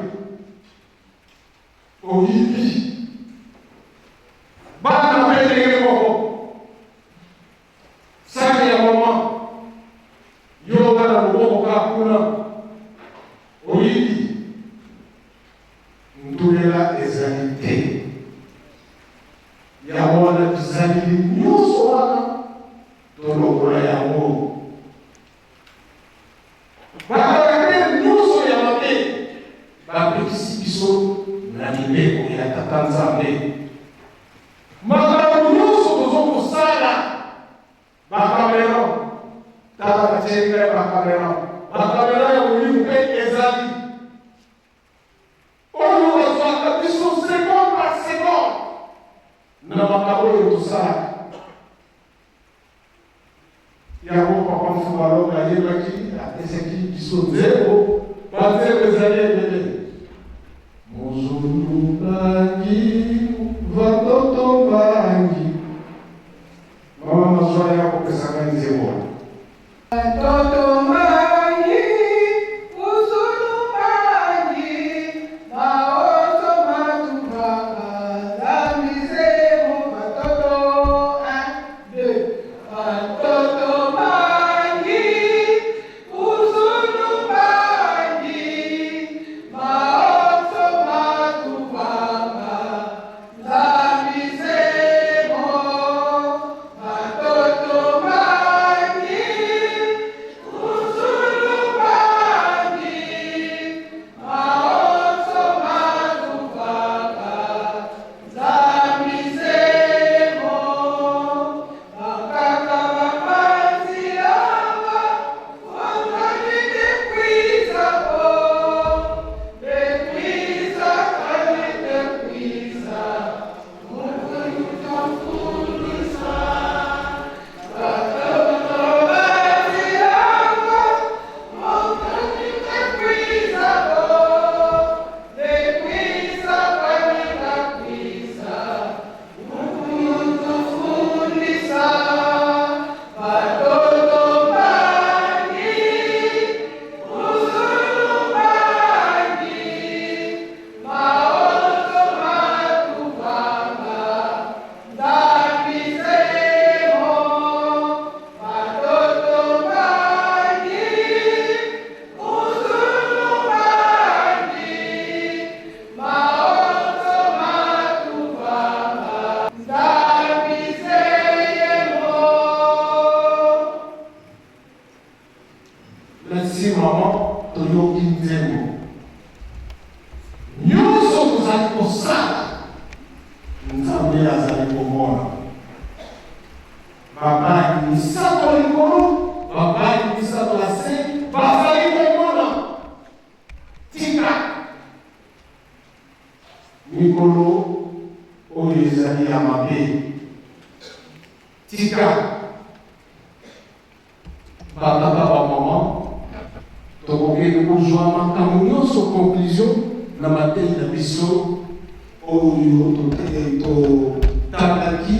oyibi. Bana mpe ndenge moko, saki ya mama, yo oza na loboko kaka kuna, oyibi. Ntulela ezali te. Yango wana bizaleli nyonso wana tolongola yango. Bacaractère nyonso ya mabe bapekisi biso na mibeko ya Tata Nzambe. Makambo nyonso tozo kosala, bakamera, tala batie ngai bakamera, bakamera ya molimo mpe ezali oyo bazwaka biso seconde par seconde na makambo oyo tosalaka. Yango papa Mfubalonga ayebaki, apesaki biso nzembo. Banzembo ezali ebele. Mozulu bangi vatoto bangi, mama mazwa ya kopesa ngai nzembo wana. Toto mbangi, uzulu mbangi. mama, toyoki nzembo. Nyonso tozali kosala, Nzambe azali komona. Babanki misato likolo, babanki misato na se, bazali komona. Tika mikolo oyo ezali ya mabe. Tika batata bamama, tokokende kozwa makambo nyonso conclusion na mateyi na biso oyo totangaki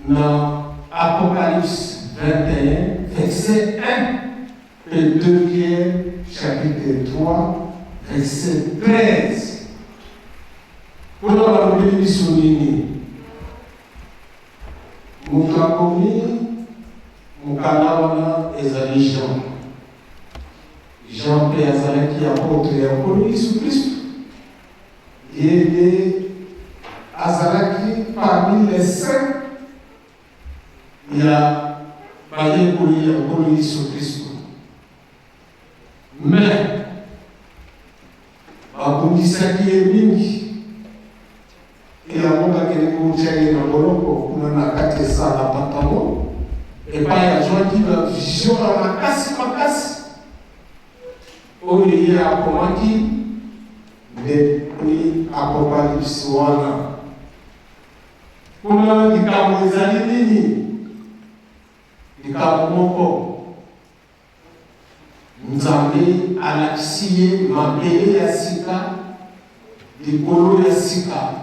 na Apocalypse 21 verset 1 mpe 2 Pierre chapitre 3 verset 13. Kuna balobeli biso nini? Moto akomi mokanda wana ezali Jean. Jean mpe azalaki apotre ya Nkolo Yesu Kristo. Ye nde azalaki parmi les saints ya bayekoli ya Nkolo Yesu Kristo. Mais babundisaki ye mingi, yango bakende kotia ye na boloko kuna na kati esala Patamo, epai azwaki ba vision ya makasi makasi oyo ye akomaki depuis Apocalypse wana. Kuna likambo ezali nini? Likambo moko, Nzambe alakisi ye mabele ya sika, likolo ya sika.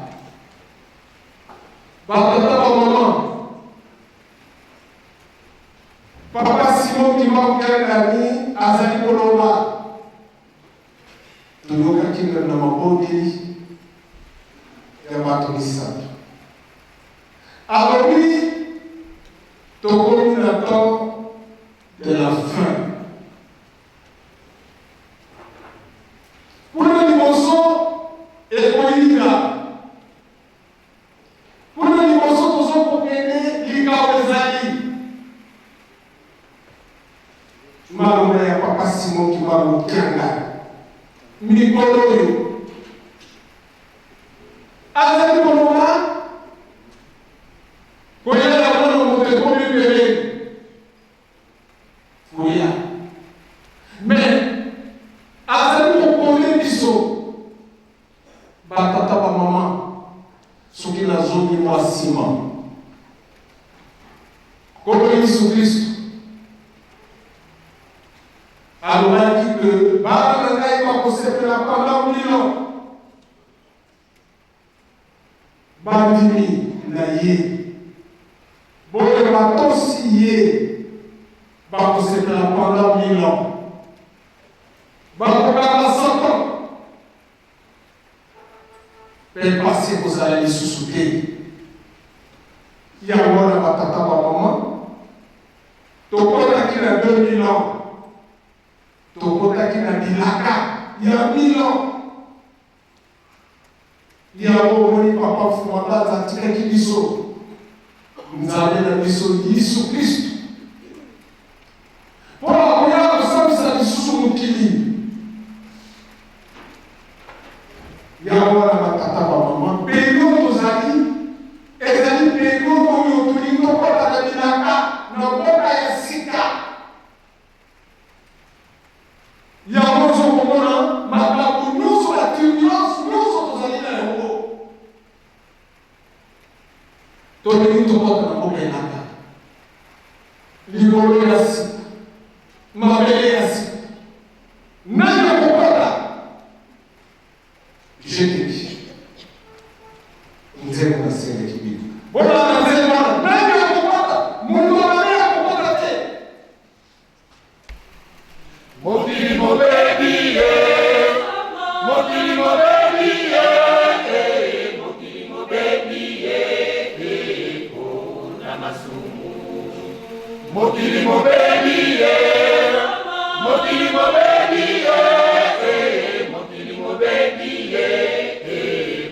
Batata, bamama, Papa Simon Kimbangu Kiangani azali koloba, toyokaki na mabondeli ya bato misato. Alobi tokomi na temps de la fin. Kuna liboso ekoyinda, kuna liboso tozokokende, likambo ezali maloba ya Papa Simon Kimbangu Kiangani mikolo oyo azali koloba, koya ya Mwana Moto ekomi pembeni, koya. Mais azali kokole biso batata bamama. Soki nazongi mwa nsima, Nkolo Yesu Kristo alobaki ke bana na ngai bakosepela pendant 1000 ans. Bandimi na ye boyo batosi ye bakosepela pendant 1000 ans, bakokanga Satan mpe pasi ekozala lisusu te. Yango wana, batata bamama, tokotaki na 2000 ans, tokotaki na bilaka ya 1000 ans. Yango omoni Papa Fumabanza atikaki biso Nzambe na biso Yesu Kristu mpo na koya kosambisa lisusu mokili. Yango wana, batata bamama, période tozali ezali période oyo tolingi tokɔta na bilaka na mboka ya sika. Yango ozokomona makambo nyonso, baturbulence nyonso tozali na yango, tolingi tokɔta na mboka elaka, likolo ya sika, mabele ya sika. Nani akokɔta? Je te dis, nzembo nasengaki bino bolanda nzembo wana. Nani akokɔta? Moto mabe akokɔta te. Mokili mobebi ye, mokili mobebi ye, mokili mobebi ye mpona masumu. Mokili mobebi ye, mokili mobebi ye, mokili mobebi ye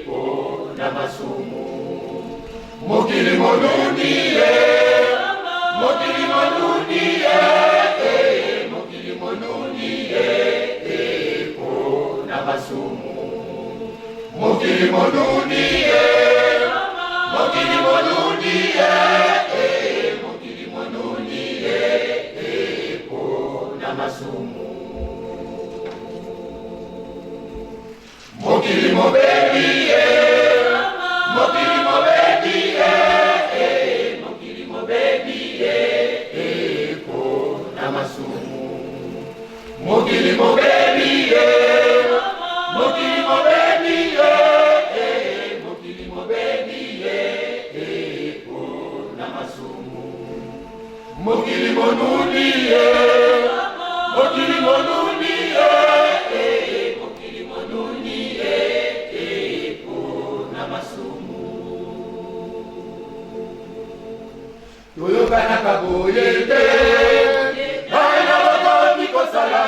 mpona masumu. Mokili moluni ye, mokili moluni ye, mokili moluni. Mokili monuni ye, mokili monuni ye, eh, mokili monuni ye, eh, po na masumu. Mokili mobebi ye, mokili mobebi ye, eh, mokili mobebi ye, eh, po na masumu. Mokili mobebi ye, mokili mobebi ye, eh, mokili mobebi ye, eh, po na masumu. Mokili monuni ye, mokili monuni ye, eh, mokili monuni ye, eh, po na masumu. Toyokanaka boye te, bana bakomi kosala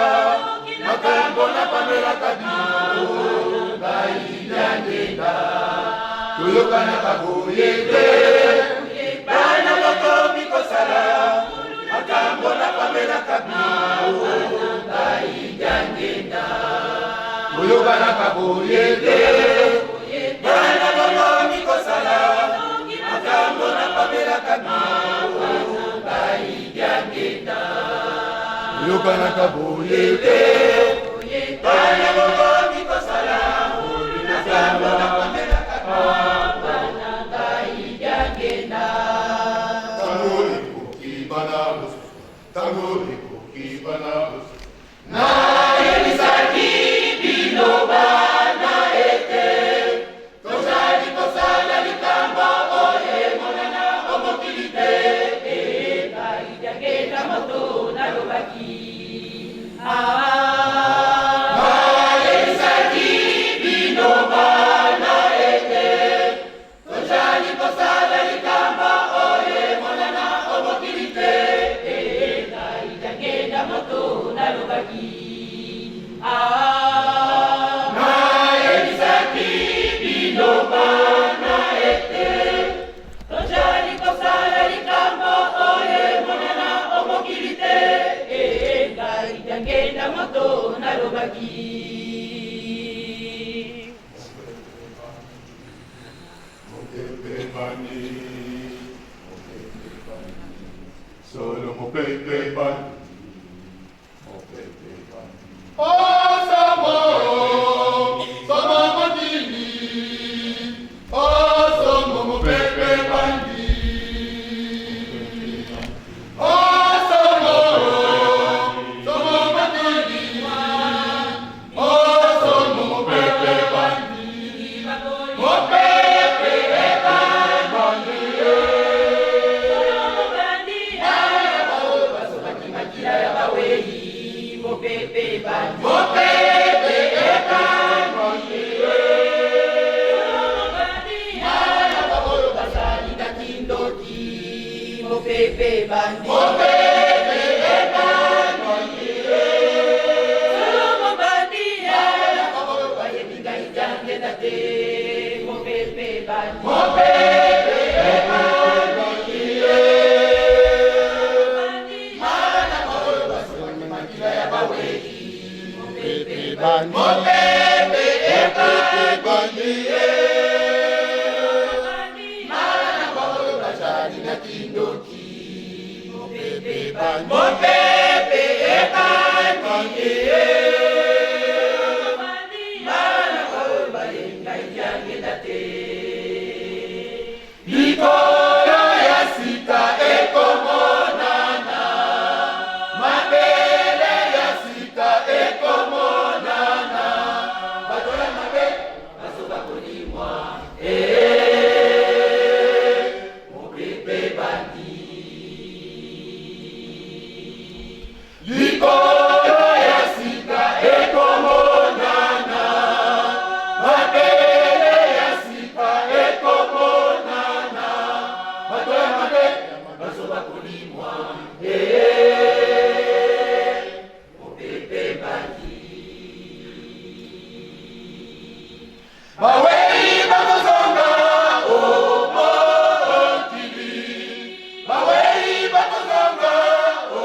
makambo napamelaka bino, ngai Diangenda. Toyokanaka boye te, bana bakomi kosala makambo napamelaka bino, ngai Diangenda. Toyokanaka boye te, bana bakomi kosala makambo napamelaka bino, ngai Diangenda. Toyokanaka boye te, bana bakomi kosala makambo napamelaka Tango ekoki bana mosusu, tango ekoki bana mosusu. Nayebisaki bino bana ete tozali kosala likambo oyo emonana o mokili te. Ngai Diangenda moto nalobaki. Nayebisaki bino bana ete tozali kosala likambo oyo emonana o mokili te. Ngai Diangenda moto nalobaki. Nayebisaki bino bana ete tozali kosala likambo oyo emonana o mokili te. Ngai Diangenda moto nalobaki. Mopepe bandi, mopepe bandi, solo mopepe bandi, mopepe bandi. Oh Samo, Samo mokili, oh Samo mopepe bandi. Oh Samo, Samo mokili, oh Samo mopepe bandi. Mopepe bandi, Mopepe bandi, mopepe bandi, oyo bazali na kindoki, mopepe bandi, mopepe bandi, bandi, oyo bayebi ngai Diangenda te, mopepe bandi, mopepe bandi, oyo basomaki makila ya bawei, mopepe bandi, mopepe bandi, oyo bazali na kindoki, mopepe bandi, mopepe bandi, oyo bayebi ngai Diangenda te. Likolo ya sika ekomonana, mabele ya sika ekomonana, bato ya mabe bazoba kolimwa, mopepe bandi. Likolo ya sika ekomonana, mabele ya sika ekomonana, bato ya mabe bazoba kolimwa, mopepe bandi. Bawei bakozonga o mokili, bawei bakozonga o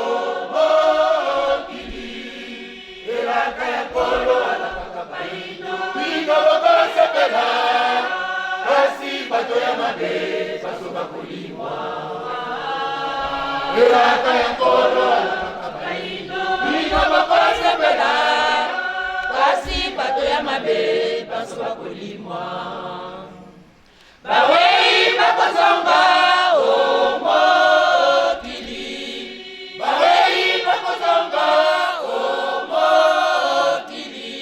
mokili, elaka ya Nkolo alakaka baino, bino bokosepela. Elaka ya Nkolo alakaka bayindo. Bino bokosepela, kasi bato ya mabe banso bakolimwa. Bawei bakozonga o mokili. Bawei bakozonga o mokili.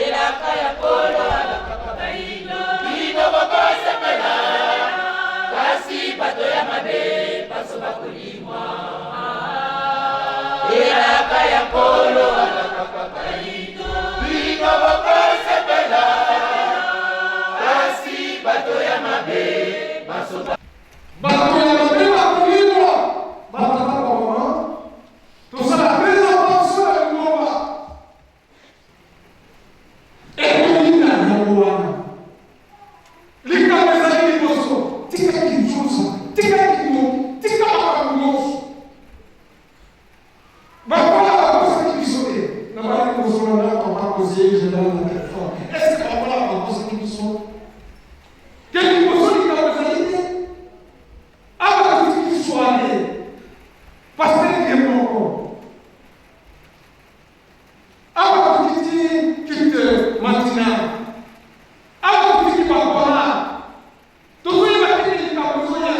Elaka ya Nkolo alakaka bayindo. Bino bokosepela, kasi bato ya mabe banso bakolimwa. Elaka ya Nkolo alakaka bayindo. Bino bokosepela, kasi bato ya mabe banso. Bato ya mabe bakolimwa. Batata, bamama, tosala très attention na lingomba. Ekoki na yango wana likambo ezali liboso. Tika kinzuza, tika kindoki, tika makambo nyonso. Bakola bakosaki biso te. Na bali kozonga na papa conseiller général na telefone, est ce que bakola bakosaki biso ke liboso likambo ezali te? Awa totiki soirée, pasteur ye moko. Awa tokiti culte matinal. Awa totiki bakola, tozoyeba te likambo ezoya.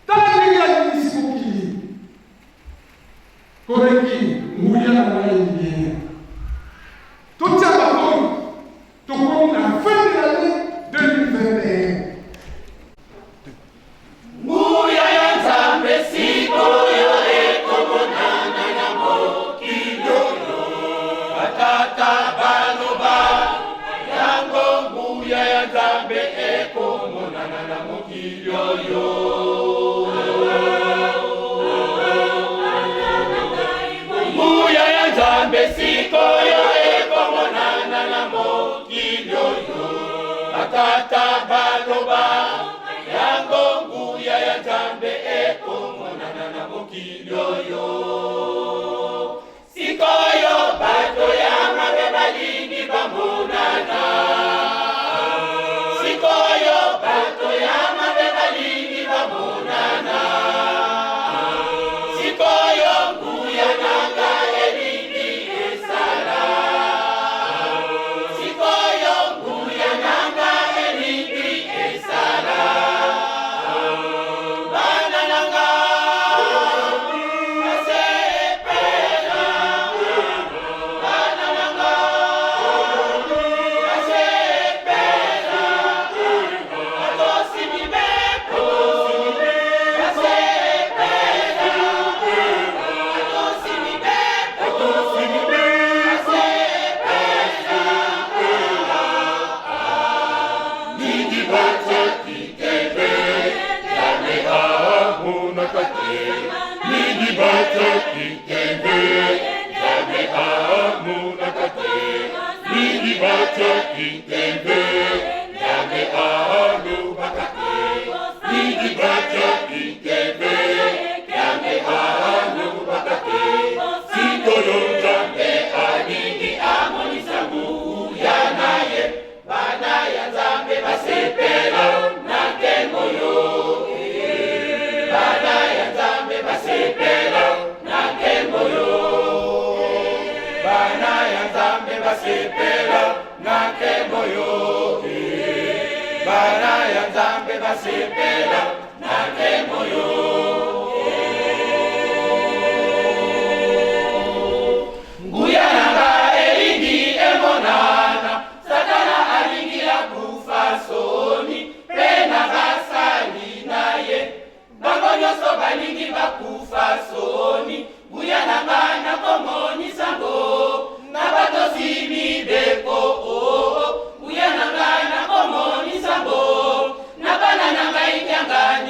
Tala ndenge alinisi mokili koreki. Nguya na ngai elingi totia batoi. Tokomi na fin de l'année 2021. Nguya ya Nzambe sikoyo ekomonana na mokili oyo. Batata baloba yango, nguya ya Nzambe ekomonana na mokili oyo. Nguya ya Nzambe sikoyo ekomonana na mokili oyo. Batata baloba yango, nguya ya Nzambe ekomonana na mokili oyo. Sikoyo bato ya mabe balingi bamonana. Sikoyo bato ya mabe balingi bamonana. Sikoyo nguya na ngai elingi esala. Sikoyo nguya na ngai elingi esala. Bana na ngai basepela, bana na ngai basepela, batosi mibeko basepela, batosi mibeko basepela. Mingi batiaki tembe, Nzambe amonaka te. Mingi batiaki tembe, Nzambe amonaka te. Mingi batiaki tembe, Nzambe alobaka te. Mingi batiaki tembe, Nzambe alobaka te. Sikoyo Nzambe alingi amonisa nguya na ye. Bana ya Nzambe basepela na nkembo yo. Bana ya Nzambe basepela na nkembo yo. Bana ya Nzambe basepela na nkembo yo. Bana ya Nzambe basepela na nkembo yo. Nguya na nga elingi emonana. Satana alingi akufa soni, mpe na basali na ye bango nyonso balingi bakufa soni. Nguya na nga nakomonisa ngo na batosi mibeko. Nguya na nga nakomonisa ngo na bana na ngai kiangani.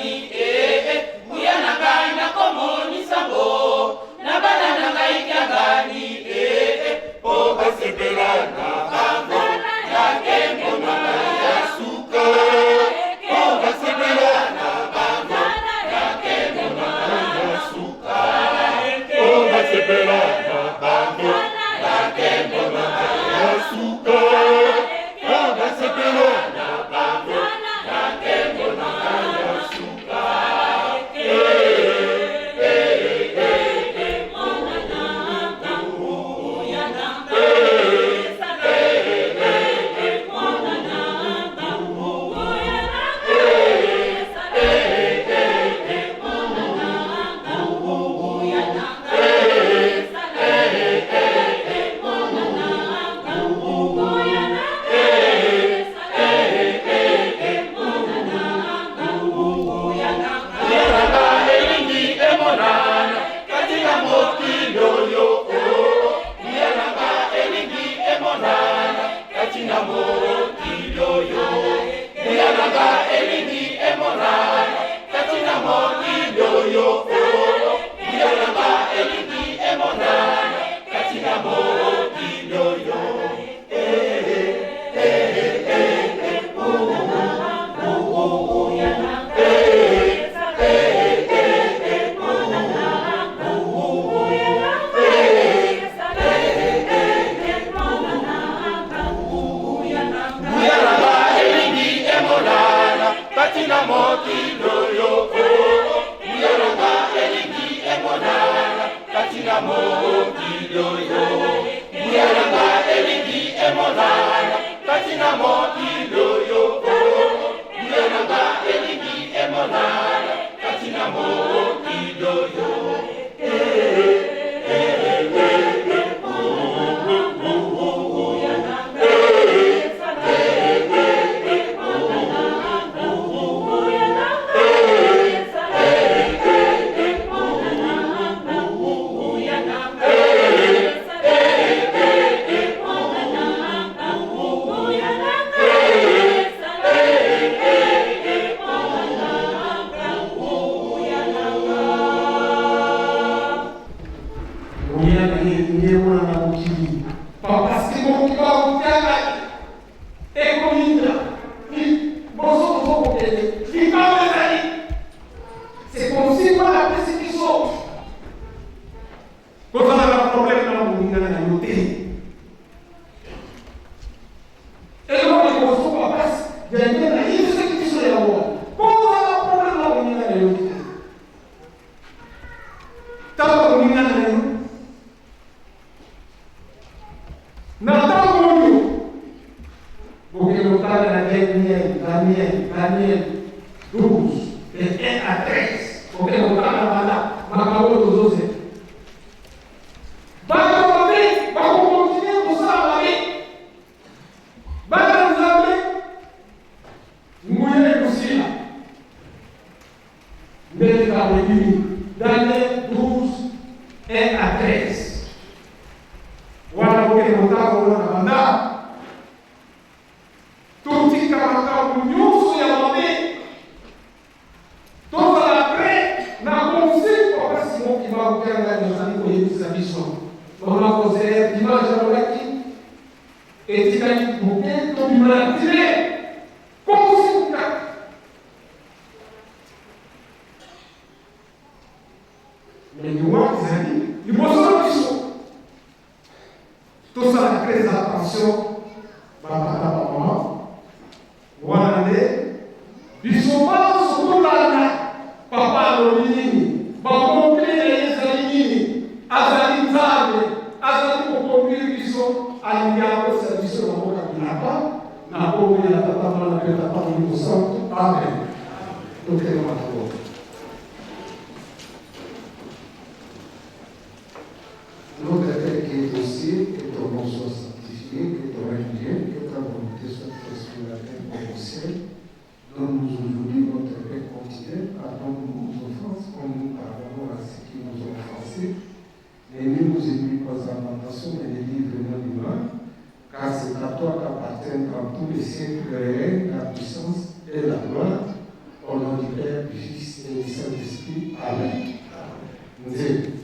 na mokili oyo. Nguya na ye elingi emonana na mokili. Parce que mokili bakotanga ekoyinda liboso tozokokende likambo ezali c'est comme si wana apesi biso kozala na problème na moninga na yo te. Eloko liboso papa Daniel ayebisaki biso yango wana, kozala na problème na moninga na yo te. Tala moninga na yo na ntango oyo bokende kotanga na Daniel, Daniel, Daniel 12 de 1 à 13, bokende kotanga banda makambo oyo tozozela. Bato mabe bakokontinue kosala mabe. Bana Nzambe, nguya ekosila. Nde likambo ebimi. Daniel 12, 1 à 13. Wana bokende kotanga wana na banda. Totika makambo nyonso ya mabe. Tozala près na conseil papa Simon Kimbangu Kiangani azali koyebisa biso. Mama conseillère dimanche alobaki etikali moke tobima na tire conseil kaka. Mais liwa ezali liboso na biso. Tosala très attention ba tata ba maman wana nde biso banso tolanda papa alobi nini ba conclure na ye ezali nini azali nzambe azali ko conduire biso alingi akotisa biso na mboka bilaka na kombo ya tata mwana mpe tata molimo santu amen totelema na bongo. Notre Père qui es aux cieux, que ton nom soit sanctifié, que ton règne vienne, que ta volonté soit faite sur la terre comme au ciel. Donne-nous aujourd'hui notre pain quotidien, pardonne-nous nos offenses comme nous pardonnons à ceux qui nous ont offensés. Et ne nous induis pas en tentation, mais délivre-nous du mal. Car c'est à toi qu'appartiennent dans tous les siècles le règne, la puissance et la gloire. Au nom du Père, du Fils et du Saint-Esprit. Amen. Nzembo.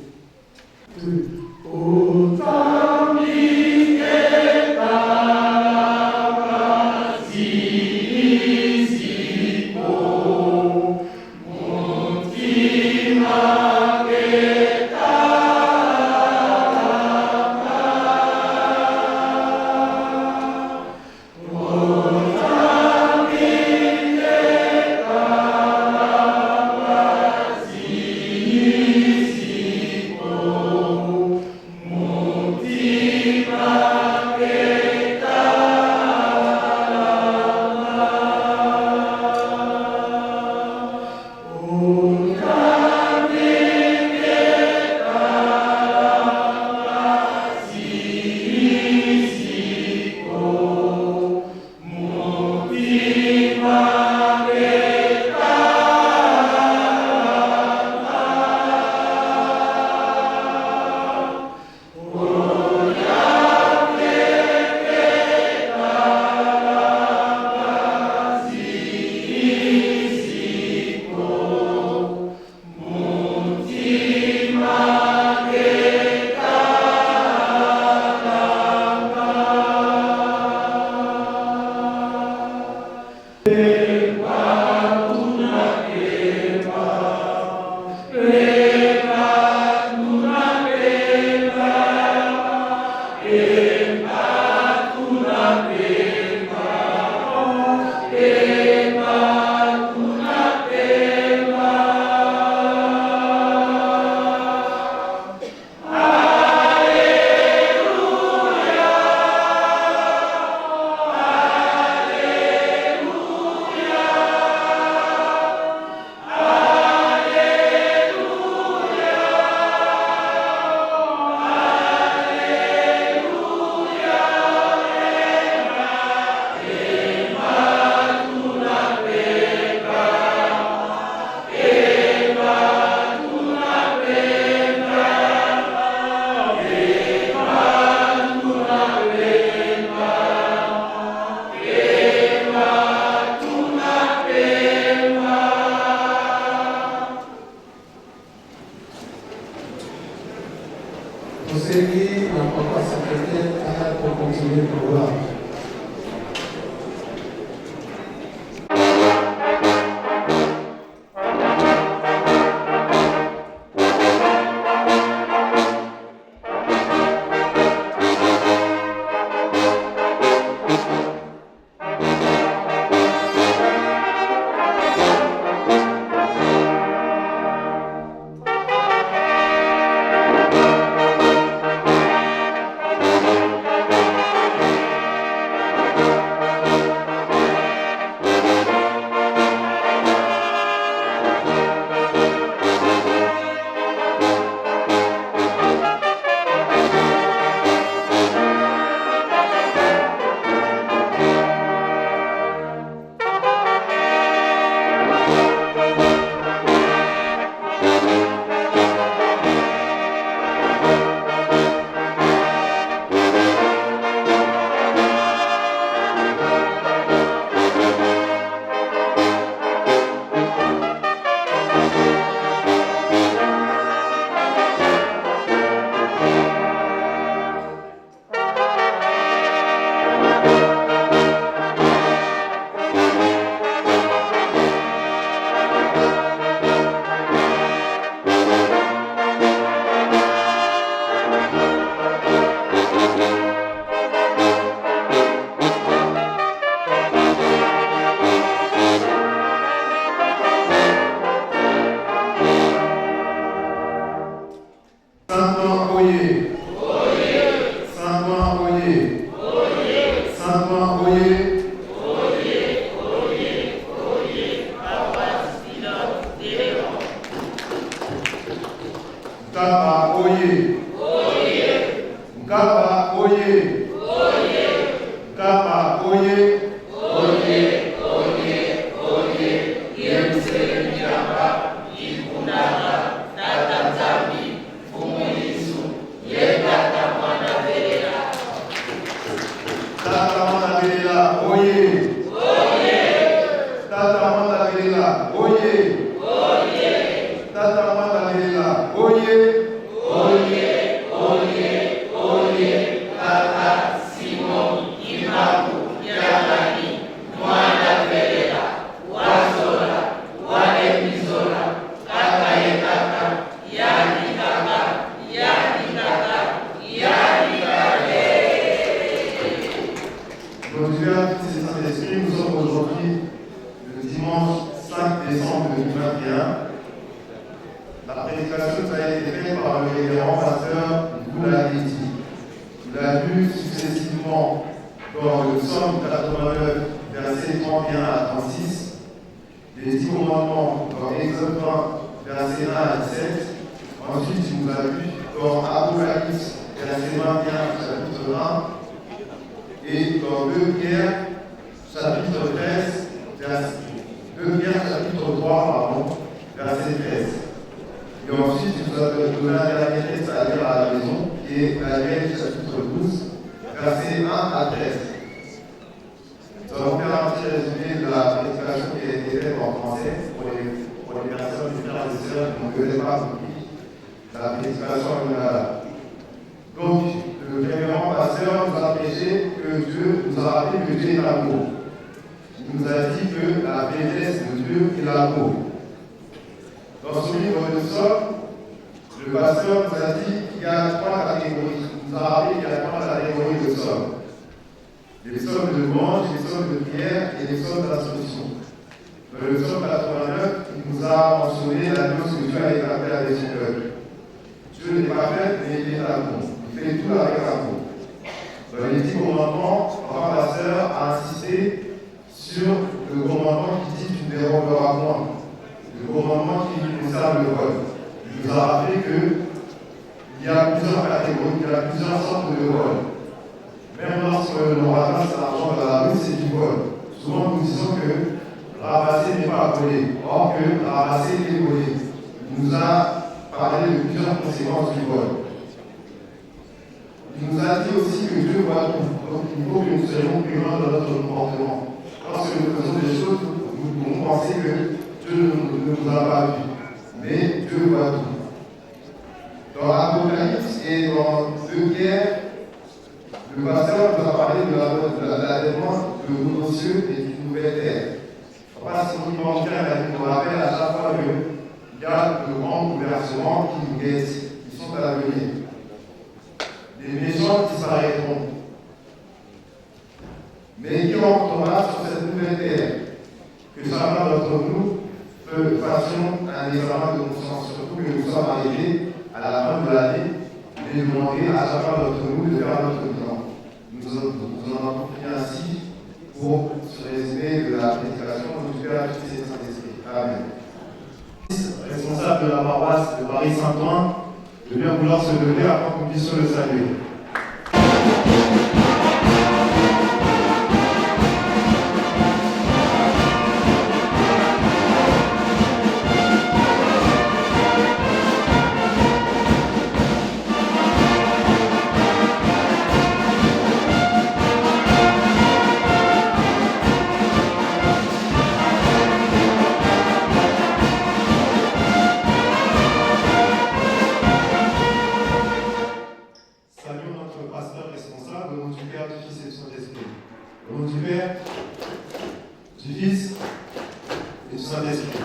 Tosengi na papa secrétaire aya kocontinue programme. Nous pouvons penser que Dieu ne nous a pas vus, mais Dieu voit tout. Dans Apocalypse et dans 2 Pierre, le pasteur nous a parlé de l'avènement de nouveaux cieux et d'une nouvelle terre. Papa Simon Kimbangu nous rappelle à chaque fois qu'il y a de grands bouleversements qui nous guettent, qui sont à l'avenir. Les méchants disparaîtront. Mais qui entrera sur cette nouvelle terre? Que chacun d'entre nous fassions un examen de conscience, surtout que nous sommes arrivés à la fin de l'année, et demander à chacun d'entre nous de faire notre bilan. Nous en avons pris ainsi pour ce résumé de la prédication du Père, du Fils et du Saint-Esprit. Amen. Responsable de la paroisse de Paris-Saint-Ouen, de bien vouloir se lever afin qu'on puisse le saluer. Saluons notre pasteur responsable au nom du Père, du Fils et du Saint-Esprit. Au nom du Père, du Fils et du Saint-Esprit.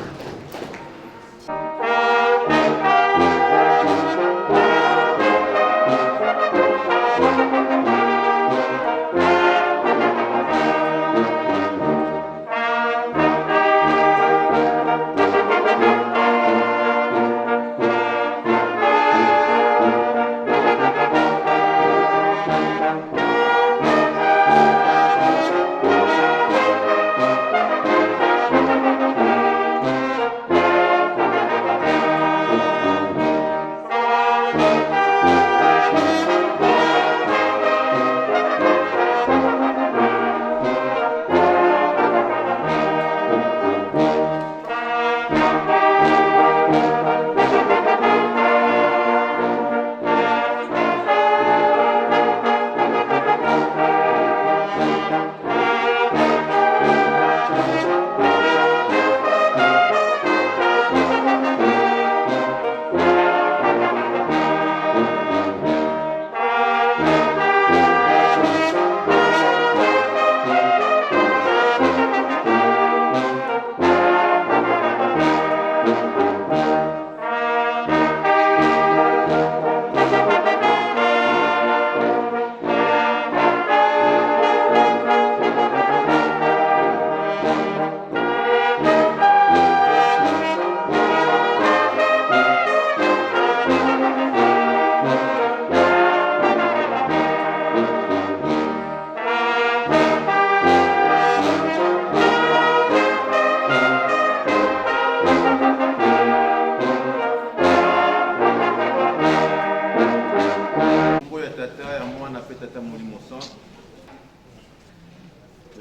Nkombo ya Tata, ya Mwana mpe Tata Molimo Santu.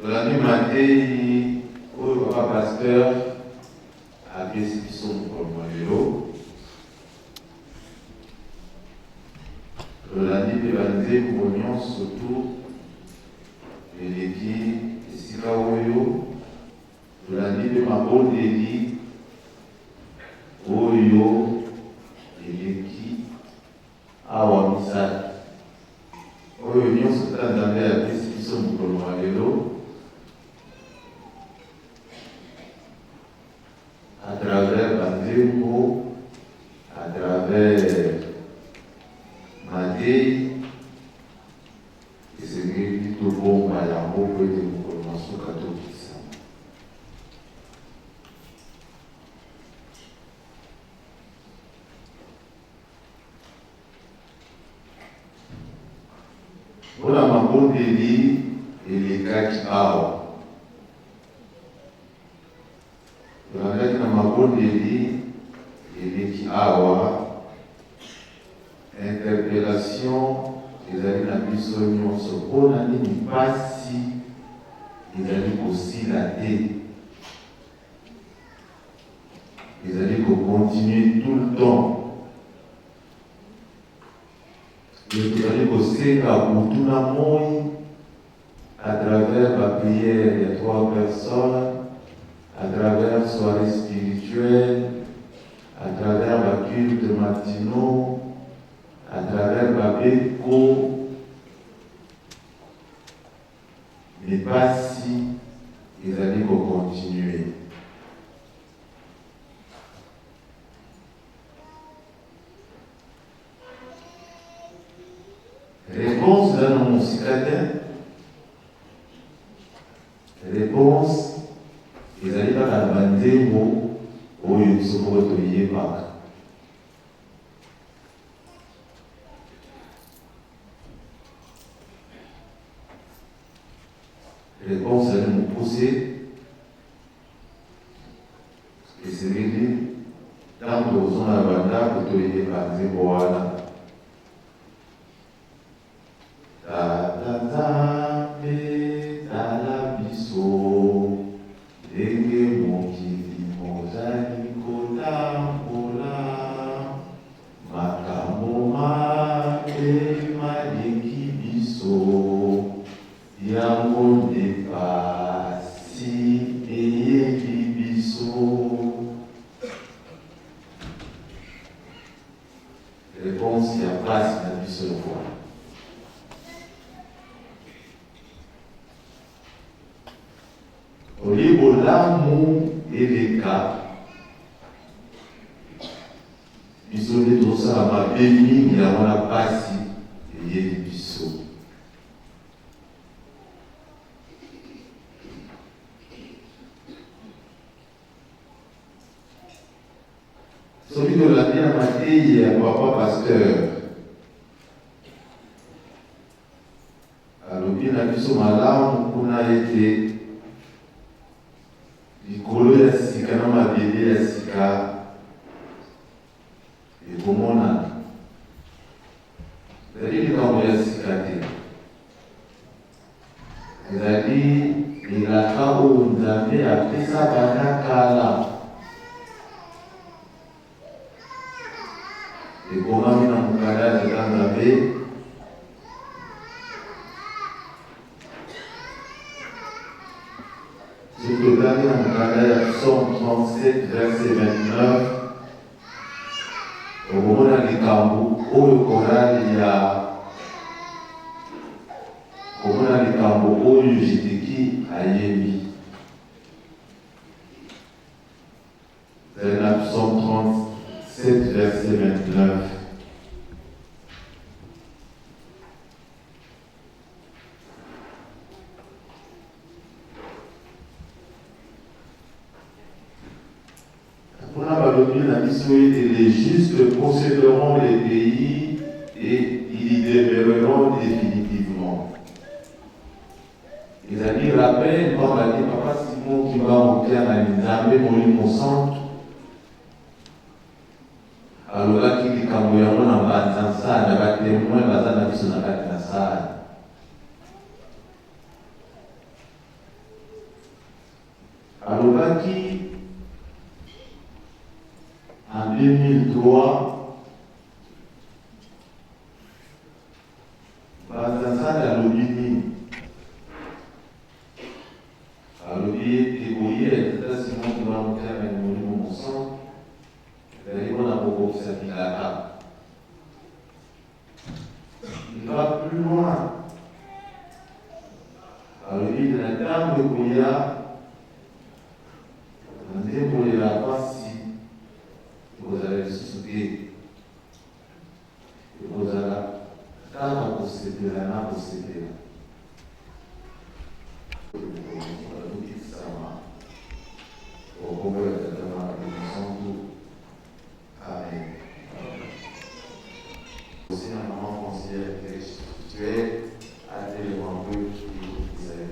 Tolandi mateyi oyo papa pasteur apesi biso mokolo mwa lelo. Tolandi mpe ba nzembo nionso tout eleki esika oyo. Tolandi mpe mabondeli oyo eleki awa misatu. Oyo nionso Tata Nzambe apesi biso mokolo mwa lelo à travers ba nzembo, à travers mateyi, Esengeli tobomba yango mpo ete mokolo na suka tobikisama. Mpo na mabondeli elekaki awa, tolandaki na mabondeli eleki awa Interpellation ezali na biso nionso pona nini pasi ezali kosila te? Ezali ko continuer tout le temps. Et tozali kosenga butu na moyi à travers ba prières ya trois personnes, à travers soiree spirituelle, à travers ba cultes matinaux. À travers babeko mais pasi ezali ko continuer. Réponse nano mosika te. Réponse ezali kaka na banzembo oyo biso moko toyebaka. Réponse ezali mokuse, esengeli ntango tokozonga na bandako toyeba nzembo wana. Tata Nzambe tala biso ndenge mokili mozali kotambola, makambo mabe maleki biso, yango nde pasi eyeli biso. Reponse ya pasi na biso yango wana. Olie bolamu eleka biso nde tozosala mabe mingi, yango wana pasi eyeli biso. Soki tolandi na mateyi ya papa pasteur, alobi na biso malamu kuna ete likolo ya sika na mabele ya sika ekomonana. Ezali likambo ya sika te, ezali elaka oyo Nzambe apesa banda kala. Ekomami na mokanda ya Tata Nzambe. Soki totangi na mokanda ya Psaume 37 verset 29, okomona likambo oyo korale ya komona likambo oyo Jideki ayembi. Ezali na Psaume 37 verset 29. Kuna balobi na biso ete les justes posséderont les pays et ils y demeureront définitivement. Ezali rappel pamba te papa Simon Kimbangu Kiangani Nzambe Molimo Santu alobaki likambo yango na mbanza nsanda, ba temoins baza na biso na kati na salle. Alobaki en 2003 Mbanza Nsanda alobi nini? Alobi ete boye ya Tata Simon Kimbangu Kiangani Molimo Mosantu ezali mpo na kokokisa bilaka. Il va plus loin. Alobi ete na ntango ekoya, na nzembo ya mpasi ekozala lisusu te, ekozala kaka kosepela na kosepela. Tokokisama okombo ya Tata Mwana mpe Mosantu. Amen. Aussi na maman conseillère spirituelle atelema mpe ekokisa ye.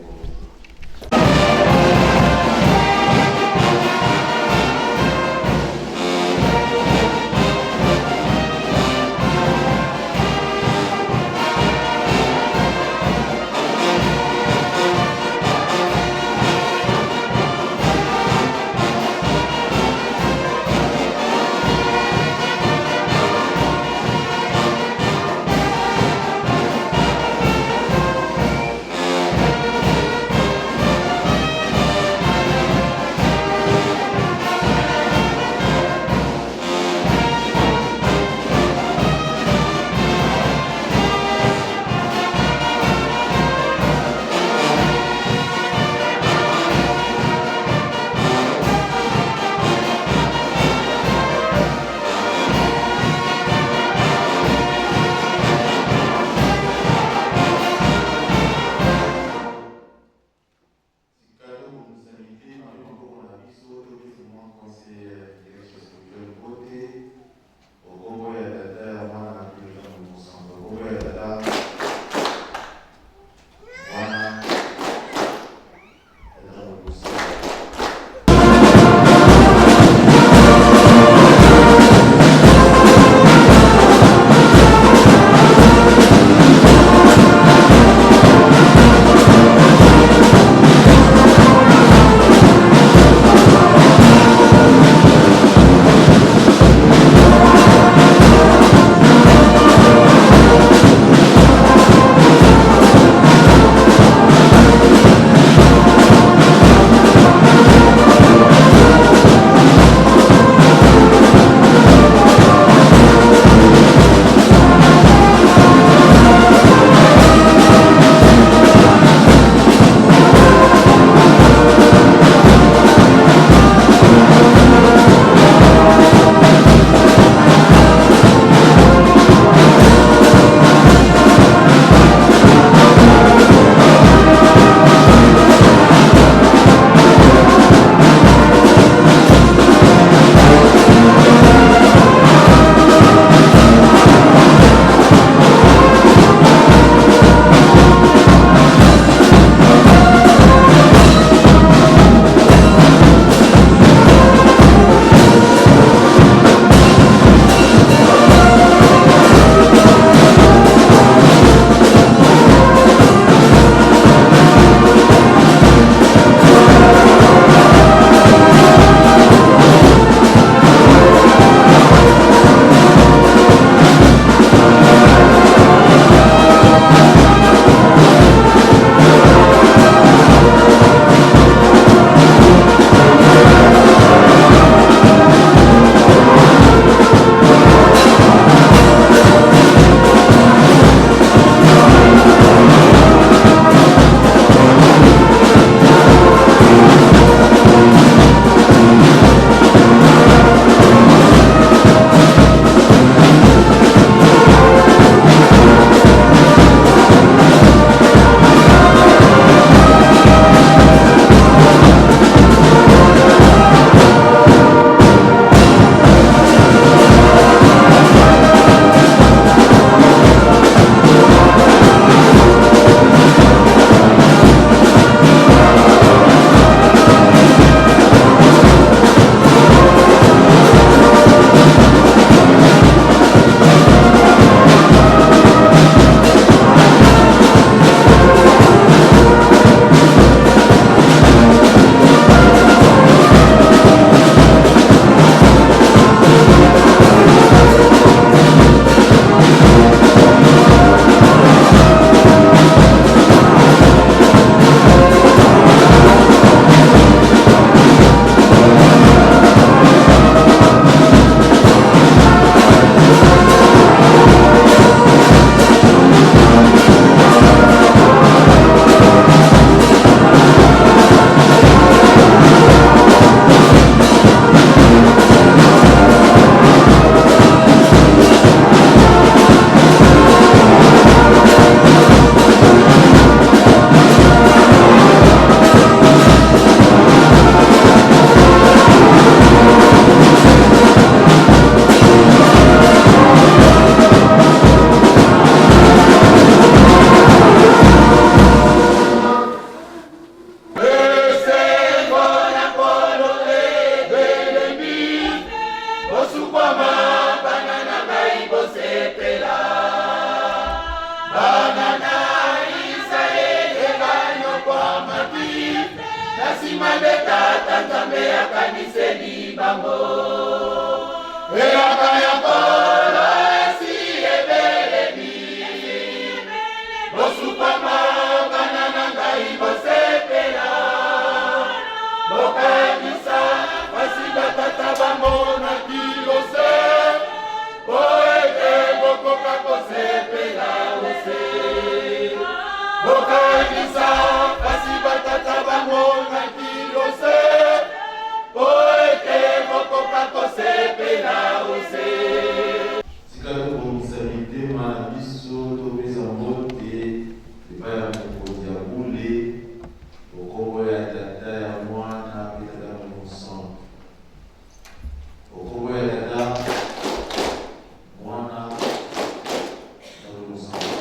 Bosukwama bana na ngai bosepela, bana na Isalaele banyokwamaki, na nsima nde Tata Nzambe akaniseli bango elaka ya Nkolo esi ebelemi. Bosukwama bana na ngai bosepela, bokanisa pasi batata bamonaki ose, po ete bokoka kosepela ose. Bokanisa pasi batata bamonaki ose, po ete bokoka kosepela ose. Tika tobongisa mitema na biso topesa mbote epai ya Mokonzi ya bule, o kombo ya Tata, ya Mwana mpe Tata Molimo Santu. O kombo ya Tata, Mwana na Molimo Santu.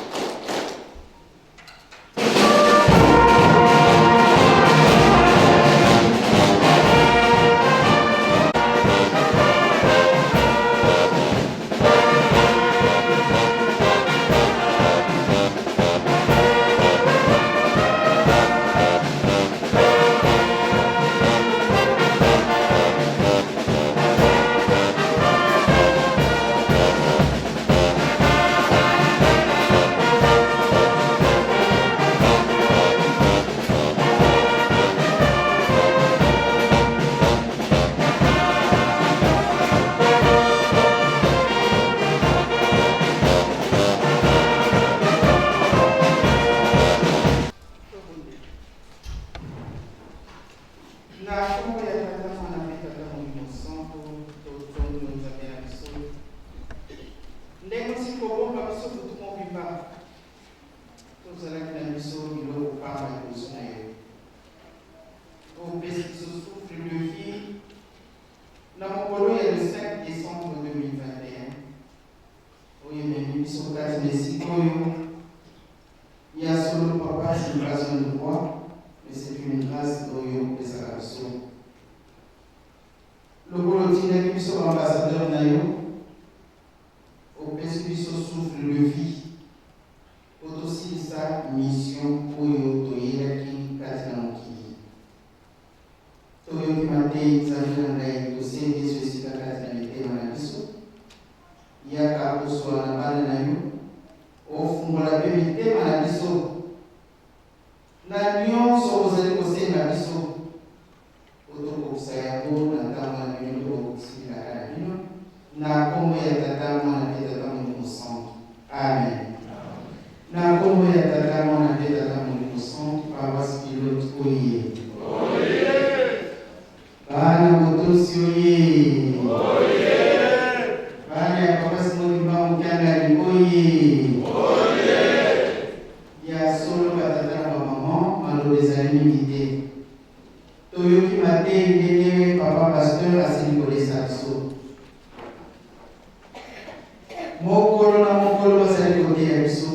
Na nkombo ya Tata, Mwana mpe Tata Molimo Santu, totondi yo Nzambe na biso, ndenge osili kobomba biso butu mobimba, tozalaki na biso biloko pamba liboso na yo. Opesi biso souffle de vie na mokolo ya le 5 décembre 2021, oyo ememi biso kati na esika oyo. Ya solo papa, ce n'est pas un droit, mais c'est une grâce oyo opesaka biso. Lokola otindaki biso ba ambassadeur na yo, opesi biso souffle de vie po tosilisa mission oyo toyelaki kati na mokili. Toyoki mateyi Nzambe na ngai, tosengi Yesu esika kati na mitema na biso. Yaka koswa na bana na yo, ofungola mpe mitema na biso na nionso ozali kosenga biso po tokokisa yango na ntango na bino mpe bokokisi bilaka na bino, na nkombo ya Tata, Mwana mpe Tata Molimo Santu. Amen. Na nkombo ya Tata, Mwana mpe Tata Molimo Santu, Paroisse Pilote oye. Bana botosi oye. Bana ya Papa Simon Kimbangu Kiangani oye. Ya solo ba tata na ba maman, maloba ezali mingi te. Toyoki mateyi ndenge papa pasteur asili kolesa biso. Mokolo na mokolo bazali koteya biso.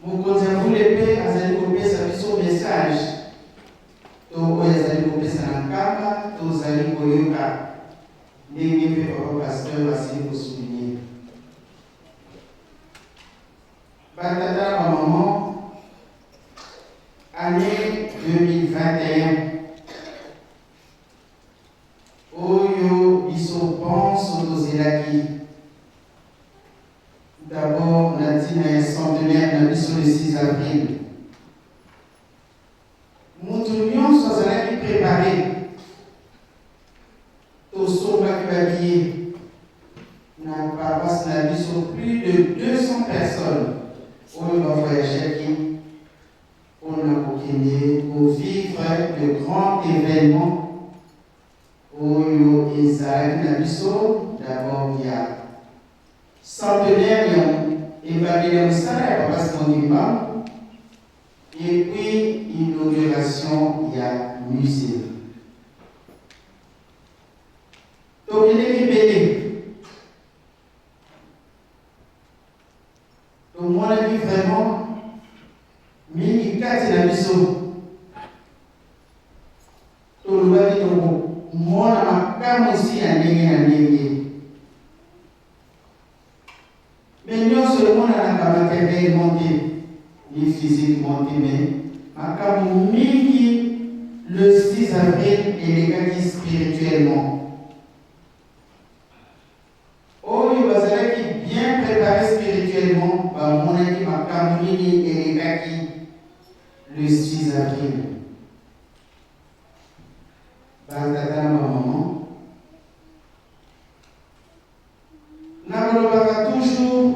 Mokonzi ya bule mpe azali kopesa biso message to oyo azali kopesa na nkamba tozali koyoka ndenge mpe papa pasteur asili ko souligner. Ba tata na ba maman, annee 2021 oyo biso banso tozelaki, D'abord na ntina ya centenaire na biso le 6 avril. Mutu nionso azalaki prepare. Tosombaki ba billets na paroisse na biso plus de 200 personnes oyo ba voyageaki pona kokende ko vivre le grand evenement oyo ezalaki na biso d'abord ya centenaire ya ebandeli ya mosala ya Papa Simon Kimbangu et puis inauguration ya musee. Tokendeki ebele, tomonaki vraiment mingi kati na biso. Tolobaki toko mona. Spirituellement te, ni physiquement te, mais makambo mingi le 6 avril elekaki spirituellement. Oyo bazalaki bien prepare spirituellement bamonaki makambo nini elekaki le 6 avril. Ba tata na ba maman, nakolobaka toujours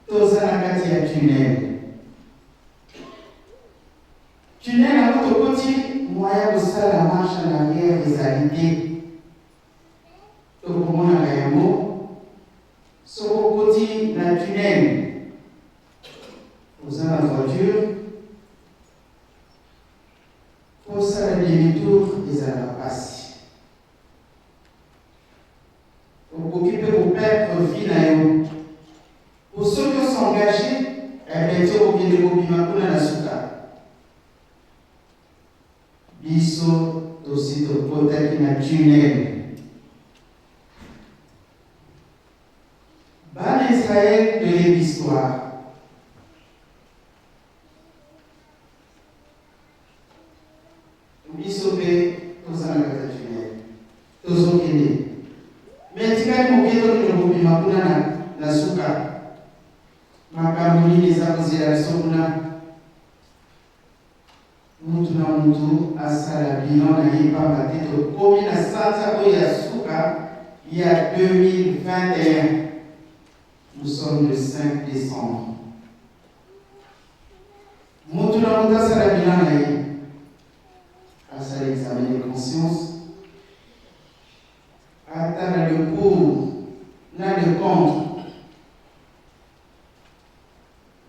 toza na kati ya tunnel. Tunnel yango tokoti, moyen ya kosala marche en arrière ezali te. Tokomonaka yango soki okoti na tunnel, oza na voiture, kosala demi tour ezalaka pasi. Okoki mpe ko perdre vie na yo. Po soki o s'engager, eh ben ti okokende kobima kuna na suka. Biso tosi tokotaki na tunnel. Bana Israël toyebi histoire. Biso pe toza na kati ya tunnel. Tozo kende. Mais etikali moke tokende kobima kuna na na suka. Makambo nini eza kozela biso kuna? Mutu na mutu asala bilan na ye pamba te tokomi na sanza oyo ya suka ya 2021. Nous sommes le 5 decembre. Mutu na mutu asala bilan na ye. Asala examen de conscience. Atala le pour na le contre.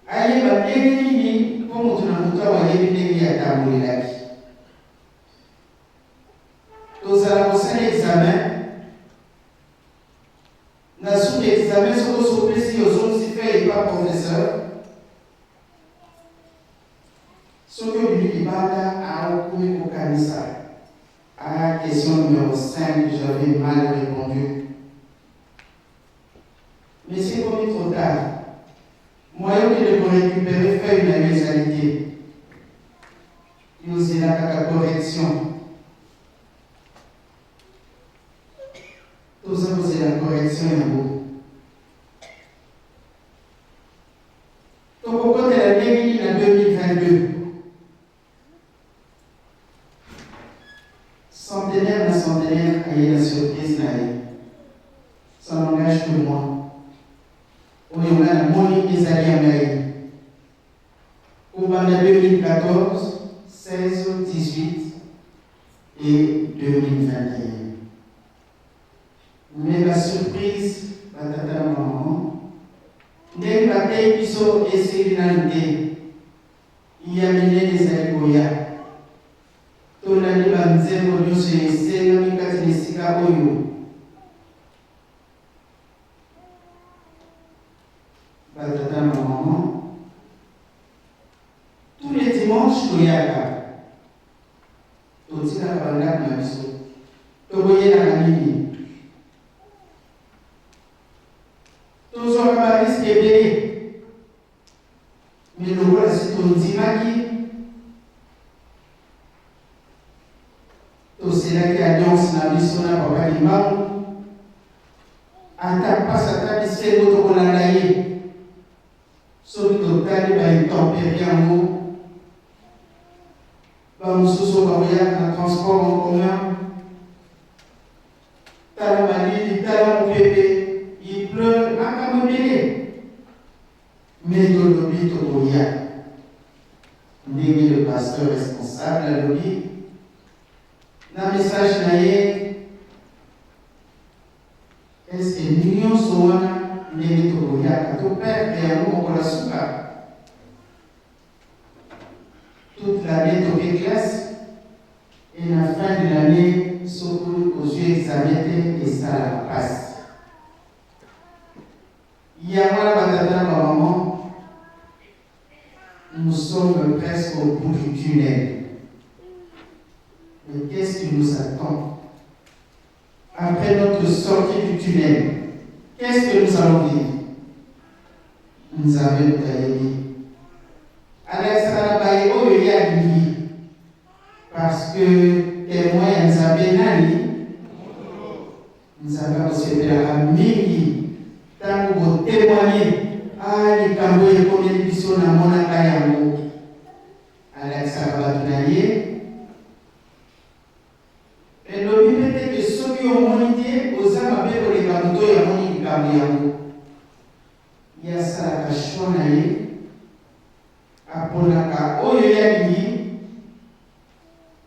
Ayeba ndenge nini mpo moto na moto awa ayebi ndenge atambolelaki. Tozala kosala examen na suka examen soki osopesi ozongisi feuille epa professeur soki obimi libanda aokomi kokanisa ah question numero 5 j'avais mal répondu. Mais si ekomi trop tard, moyen okende ko recuperer feuille na yo ezali te. Yo zela kaka correction. Toza kozela correction yango. Tokokotela ndenge nini na 2022? Centenaire na centenaire aye na surprise na ye. Ça n'engage que moi. Oyo nga namoni ezali ya ngai. Kobanda 2014, 16, 18 et 2021. Mais ba surprise ba tata na ba maman ndenge bateyi biso esili nanu te. Ya minene ezali koya. Tolandi ba nzembo nionso esengami kati na esika oyo. Ba tata na ba maman, tous les dimanches toyaka, totikaka ba ndako na biso, tokoyelaka nini? Tozwaka ba risques ebele. Mais lokola si tondimaki, toselaki alliance na biso na Papa Kimbangu, ata mpasi ata bisengo tokolanda ye. Soki totali ba intemperie yango, ba mosusu bakoyaka na transport en commun, tala malili, tala mopepe, il pleut, makambo ebele. Mais tolobi tokoya ndenge le pasteur responsable alobi na message na ye, est ce que nionso wana ndenge tokoyaka to perdre yango mokolo ya suka? Toute l'annee toke classe et na fin de l'annee soki ozui examen te esalaka pasi. Yango wana ba tata na ba maman, nous sommes presque au bout du tunnel. Mais qu'est-ce qui nous attend après notre sortie du tunnel? Qu'est-ce que nous allons vivre? Nzambe moto ayebi. Alakisaka na baye oyo ye alingi. Parce que temoin ya Nzambe nani? Nzambe akosepelaka mingi tango bo temoigner, ah likambo oyo ekomeli biso namonaka yango. Alakisaka bato na ye. Elobi pe te que soki omoni te oza mabe koleka moto oyo amoni likambo yango. Ye asalaka choix na ye, aponaka oyo ye alingi,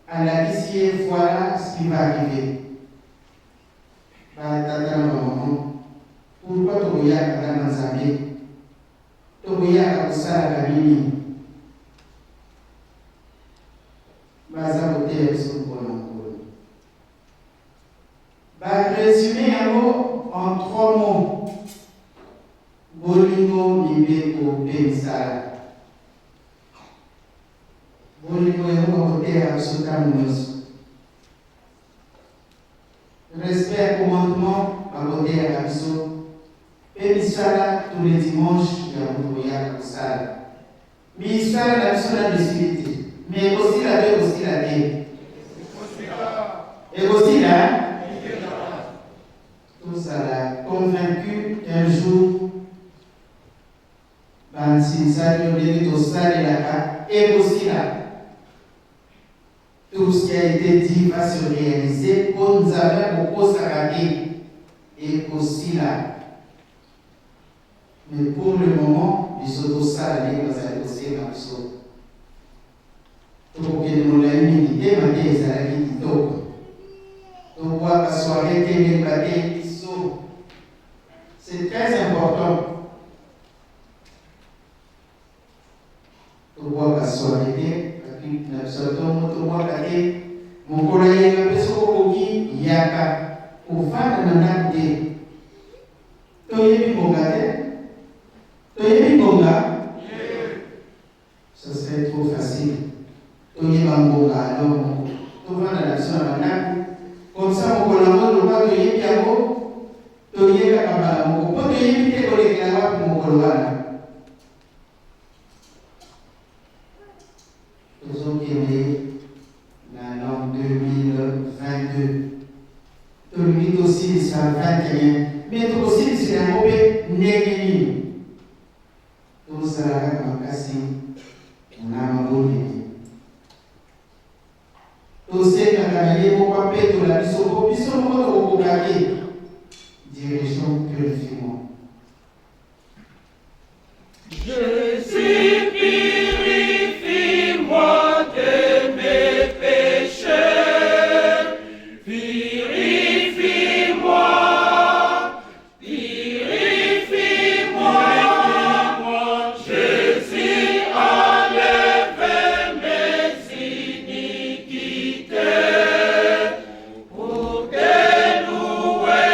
alakisi ye voila ce qui va arriver. Ba tata na ba maman, pourquoi tokoyaka kaka na Nzambe? Tokoyaka kosalaka nini? Baza koteya biso mokolo na mokolo. Ba resume yango en trois mots, bolingo, mibeko mpe misala. Bolingo yango bakoteyaka biso ntango nyonso. Respect ya commandement bakoteyaka biso mpe misala tous les dimanches yango tokoyaka kosala. Misala na biso nanu esili te. Mais ekosila to ekosila te? Ekosila? Tozala convaincu qu'un jour bansinzali oyo ndenge tosalelaka ekosila. Tout ce qui a été dit va se réaliser mpo Nzambe akokosaka te. Ekosila. Mais pour le moment biso tosala ndenge bazali kosenga biso. Tokokende molayi mingi te, mateya ezalaki kitoko. Tobwaka soiree te ndenge bateyi biso. C'est très important. Tobwaka soiree te, ba culte na biso ya tongo tobwaka te. Mokolo ya yenga mpe soki okoki yaka, kovanda na ndako te. Toyebi ngonga te? Toyebi ngonga? Ça serait trop facile toyeba ngonga alors moko tovanda na biso na ba ndaku comme ça mokolo yango lokola toyebi yango toye kaka mbala moko po toyebi te kolekela wapi mokolo wana. Tozokende na l'an 2022. Tolingi tosilisa 21 mais tokosilisela yango mpe ndenge nini? Tozala kaka makasi na mabondeli. Tosengaka na ye moko apetola biso mpo biso moko tokokoka te. Dirigeons, purifie-moi. Jésus, purifie-moi de mes péchés. Purifie-moi, purifie-moi. Jésus, enlève mes iniquités pour te louer.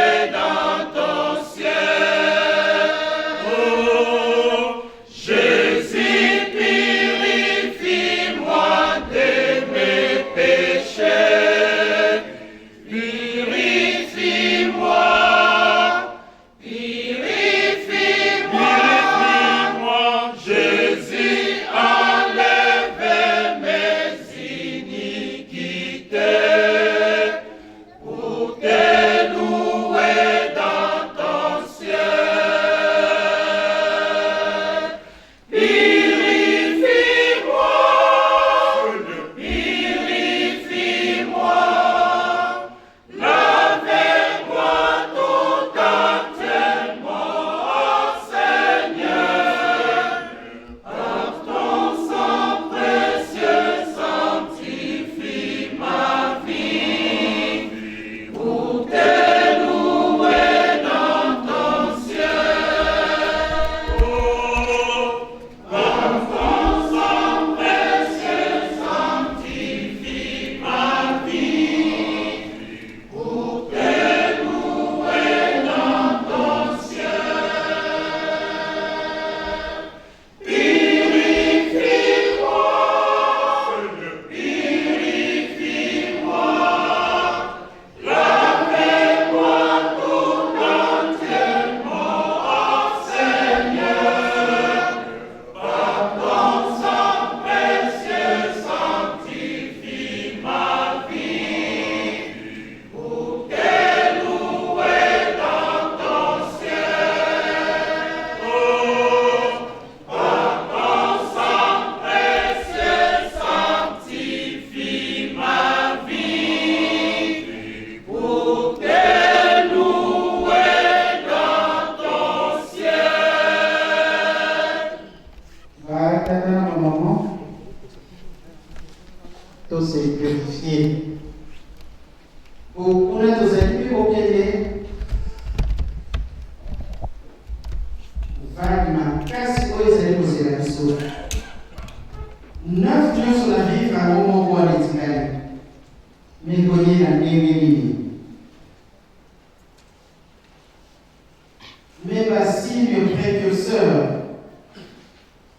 Mais ba signes precurseurs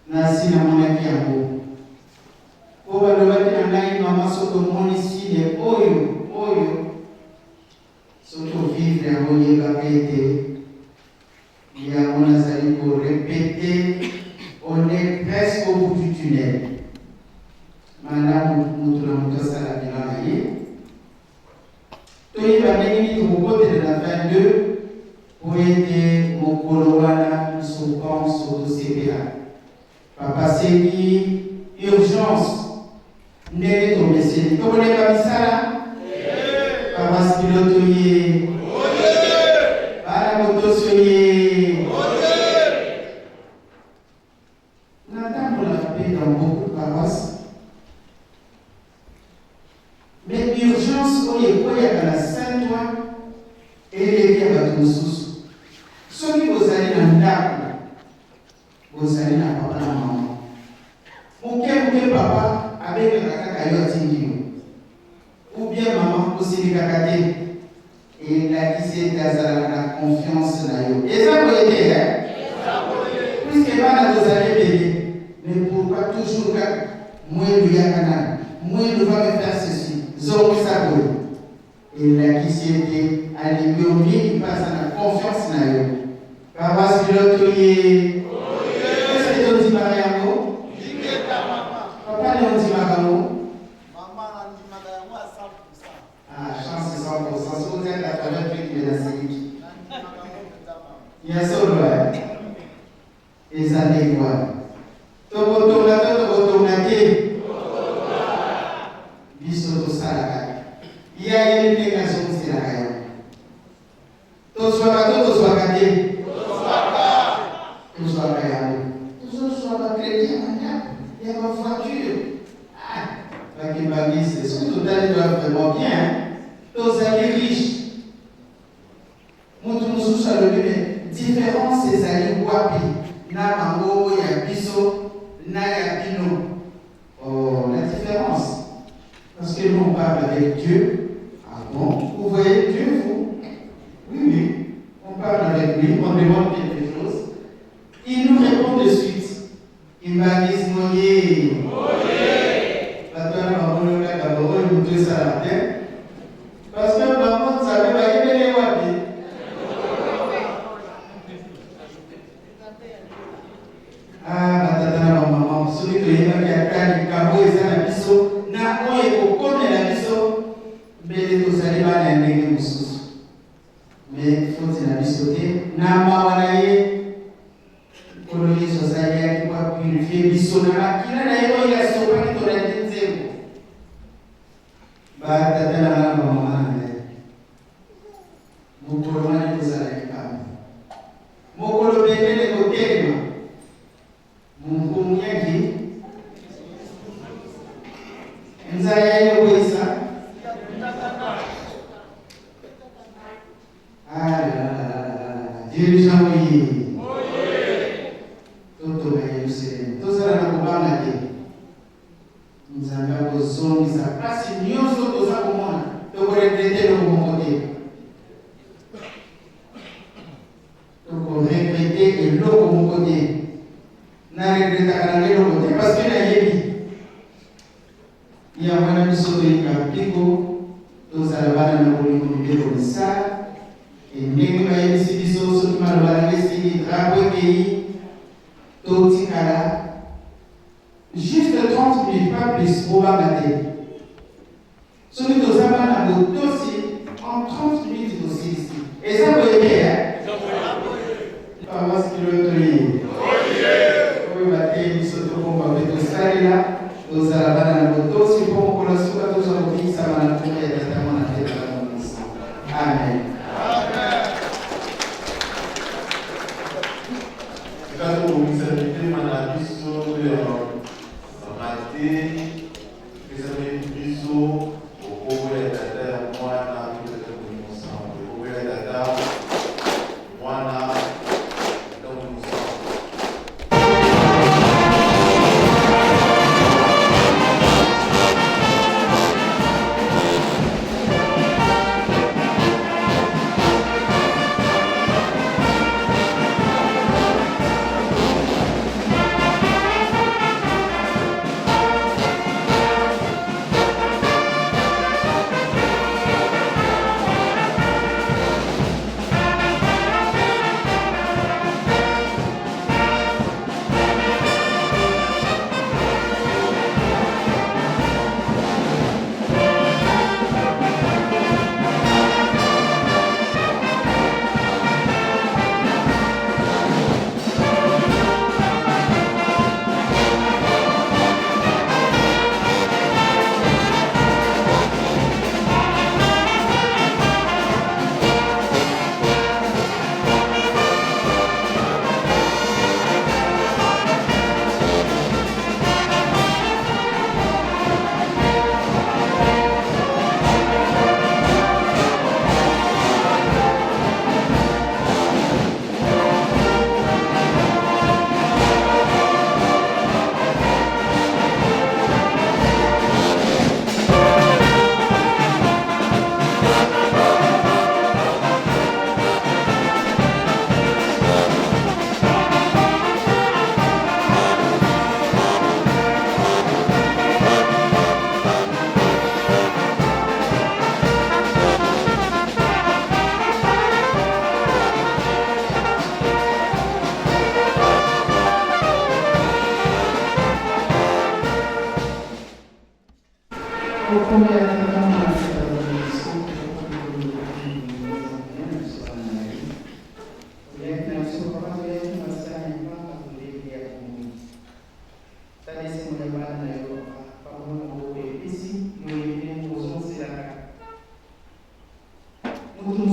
nasi namonaki yango. Po balobaki na ngai mama soki omoni signe oyo oyo soki o vivre yango yebaka ete yango nazali ko repeter on est presque au bout du tunnel. Malamu mutu na mutu asala bilan na ye. Toyeba ndenge nini tokokotela na 22 mpo ete mokolo wana biso banso tosepela. Papa asengi urgence ndenge tomeseni. Tokoleka misala? Paroisse Piloto ye! Bana Botosi oye! Natambolaka pe dans beaucoup de paroisses mais urgence oyo ekweyaka na Saint Ouen eleki ya bato mosusu. Soki bozali na ndako, bozali na papa na mama, moke moke papa abengaka kaka yo atindi yo ou bien mama, osilikaka te, Elakisi ete azalaka na confiance na yo. Eza boye te hein? Puisque bana tozali ebele, mais pourquoi toujours kaka Mwelu yaka nanu, Mwelu va me faire ceci, zongisa boye. Elakisi ete alingi yo mingi mpe aza na confiance na yo. Paroisse Pilote oye! Est-ce que tondimaka yango? Papa Leo ondimaka yango? Maman nandimaka yango à 100%. Ah, chance 100%. Soki otia 88 mais nasiliki. Ya solo eh? Eza ndenge wana. Tokotonga to tokotonga te? Biso tosala kaka. Ye ayebi ndenge azongiselaka yango. Tozwaka to tozwaka te? Tozwaka yango. Tozozwa ba credit ya bandako, ya ba voiture. Ah, ba kimbanguiste, soki totali toa vraiment bien, tozali riche. Mutu mosusu alobi mais difference ezali wapi na bango ya biso na ya bino? Oh, la différence. Parce que nous, on parle avec Dieu. Ah bon? Vous voyez Dieu, vous? Oui, oui. On parle avec lui, on demande quelque chose. Il nous répond de suite. Kimbanguisme oye! Bato wana bamoni kaka oyo moto esala te. Parce que bango Nzambe bayebeli wapi? Ah, batata na bamama, soki toyebaki ata likambo oyo eza na biso na oyo ekokomela biso, mbele tozali bana ya ndenge mosusu. Me foti na biso te, na mawa na ye, Nkolo Yesu azaliaki mpo apurifie biso na makila na ye oyo asopaki. Tolandi nzembo. Batata na ngai na bamama na ngai, mokolo wana ekozala likambo. Mokolo bendele ekotelema, monkumu yaki nzaya yokweyisa. Ah là là là là là là là. Dirigeant oye. Totonga Yerusalemu. Tozala na kobanga te. Nzambe akozongisa mpasi nyonso toza komona. Tokoregrete eloko moko te. Tokoregrete eloko moko te. Na regretaka na ngai eloko te parce que nayebi. Yango wana biso toyika mpiko, tozala bana na bolingo mibeko misala, e ndenge bayebisi biso soki maloba na ngai esili drapo ekei, totikala juste 30 minutes pas plus, bobanga te. Soki toza bana botosi en 30 minutes tosilisi. Eza boye te eh? Paroisse Kiloto ye. Oyo bateyi biso tobomba mpe tosalela, tozala bana na botosi mpo mokolo ya suka tozwa kobikisama na nkombo ya Tata, Mwana mpe Tata Molimo Santu. Amen. Tika tobongisa mitema na biso toyamba bamate epesameli biso o kombo ya Tata, ya Mwana mpe Tata Molimo Santu. O kombo ya Tata.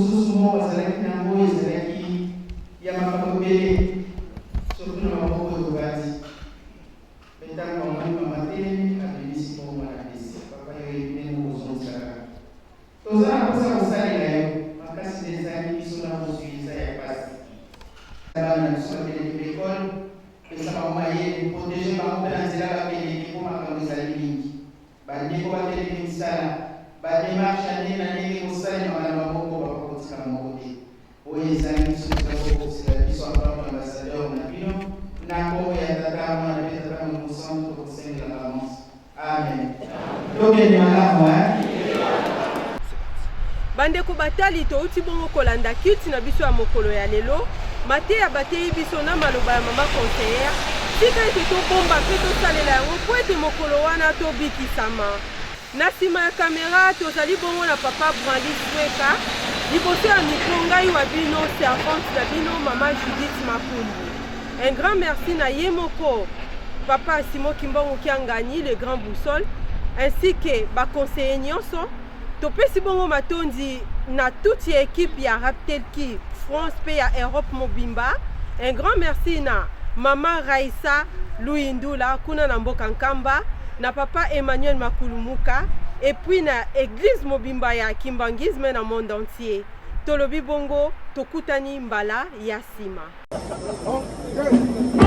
mosusu moko azalaki na yango ezalaki ya makambo ebele, surtout na maboko oyo tovandi. Mpe ntango amoni mama atelemi, abimisi mbongo wana apesi. Papa, yo oyebi ndenge okozongisa kaka. Toza na mposa ya kosalela yo. Makasi nde ezangi biso na bozwi eza ya pasi. Bana na biso bakendeke ba ecole, pesa bango mayele, proteger bango mpe na nzela bakendeke mpo makambo ezali mingi. Ba ndeko bakendeke misala, ba demarches ya ndenge na ndenge ekosalemaka na maboko papa kotika moko te. Oyo ezangi biso toza kokokisela biso en tant qu'ambassadeur na bino na kombo ya Tata, Mwana mpe Tata Molimo Santu tokosengela avance. Amen. Tokende malamu hein. Bandeko batali, touti bongo kolanda culte na biso ya mokolo ya lelo. Mateya bateyi biso na maloba ya mama conseillère. Tika ete tobomba mpe tosalela yango mpo ete mokolo wana tobikisama. Na sima ya camera tozali bongo na papa Branly Sweka, liboso ya micro ngai wa bino servante na bino mama Judith Makumbu. Un grand merci na ye moko papa Simon Kimbangu Kiangani le grand boussole ainsi que ba conseillers nyonso. Topesi bongo matondi na toute ya equipe ya Raptelki France pe ya Europe mobimba. Un grand merci na mama Raissa Luyindula kuna na mboka Nkamba, na papa Emmanuel Makulumuka et puis na eglise mobimba ya Kimbanguisme na monde entier. Tolobi bongo tokutani mbala ya sima. Un, deux.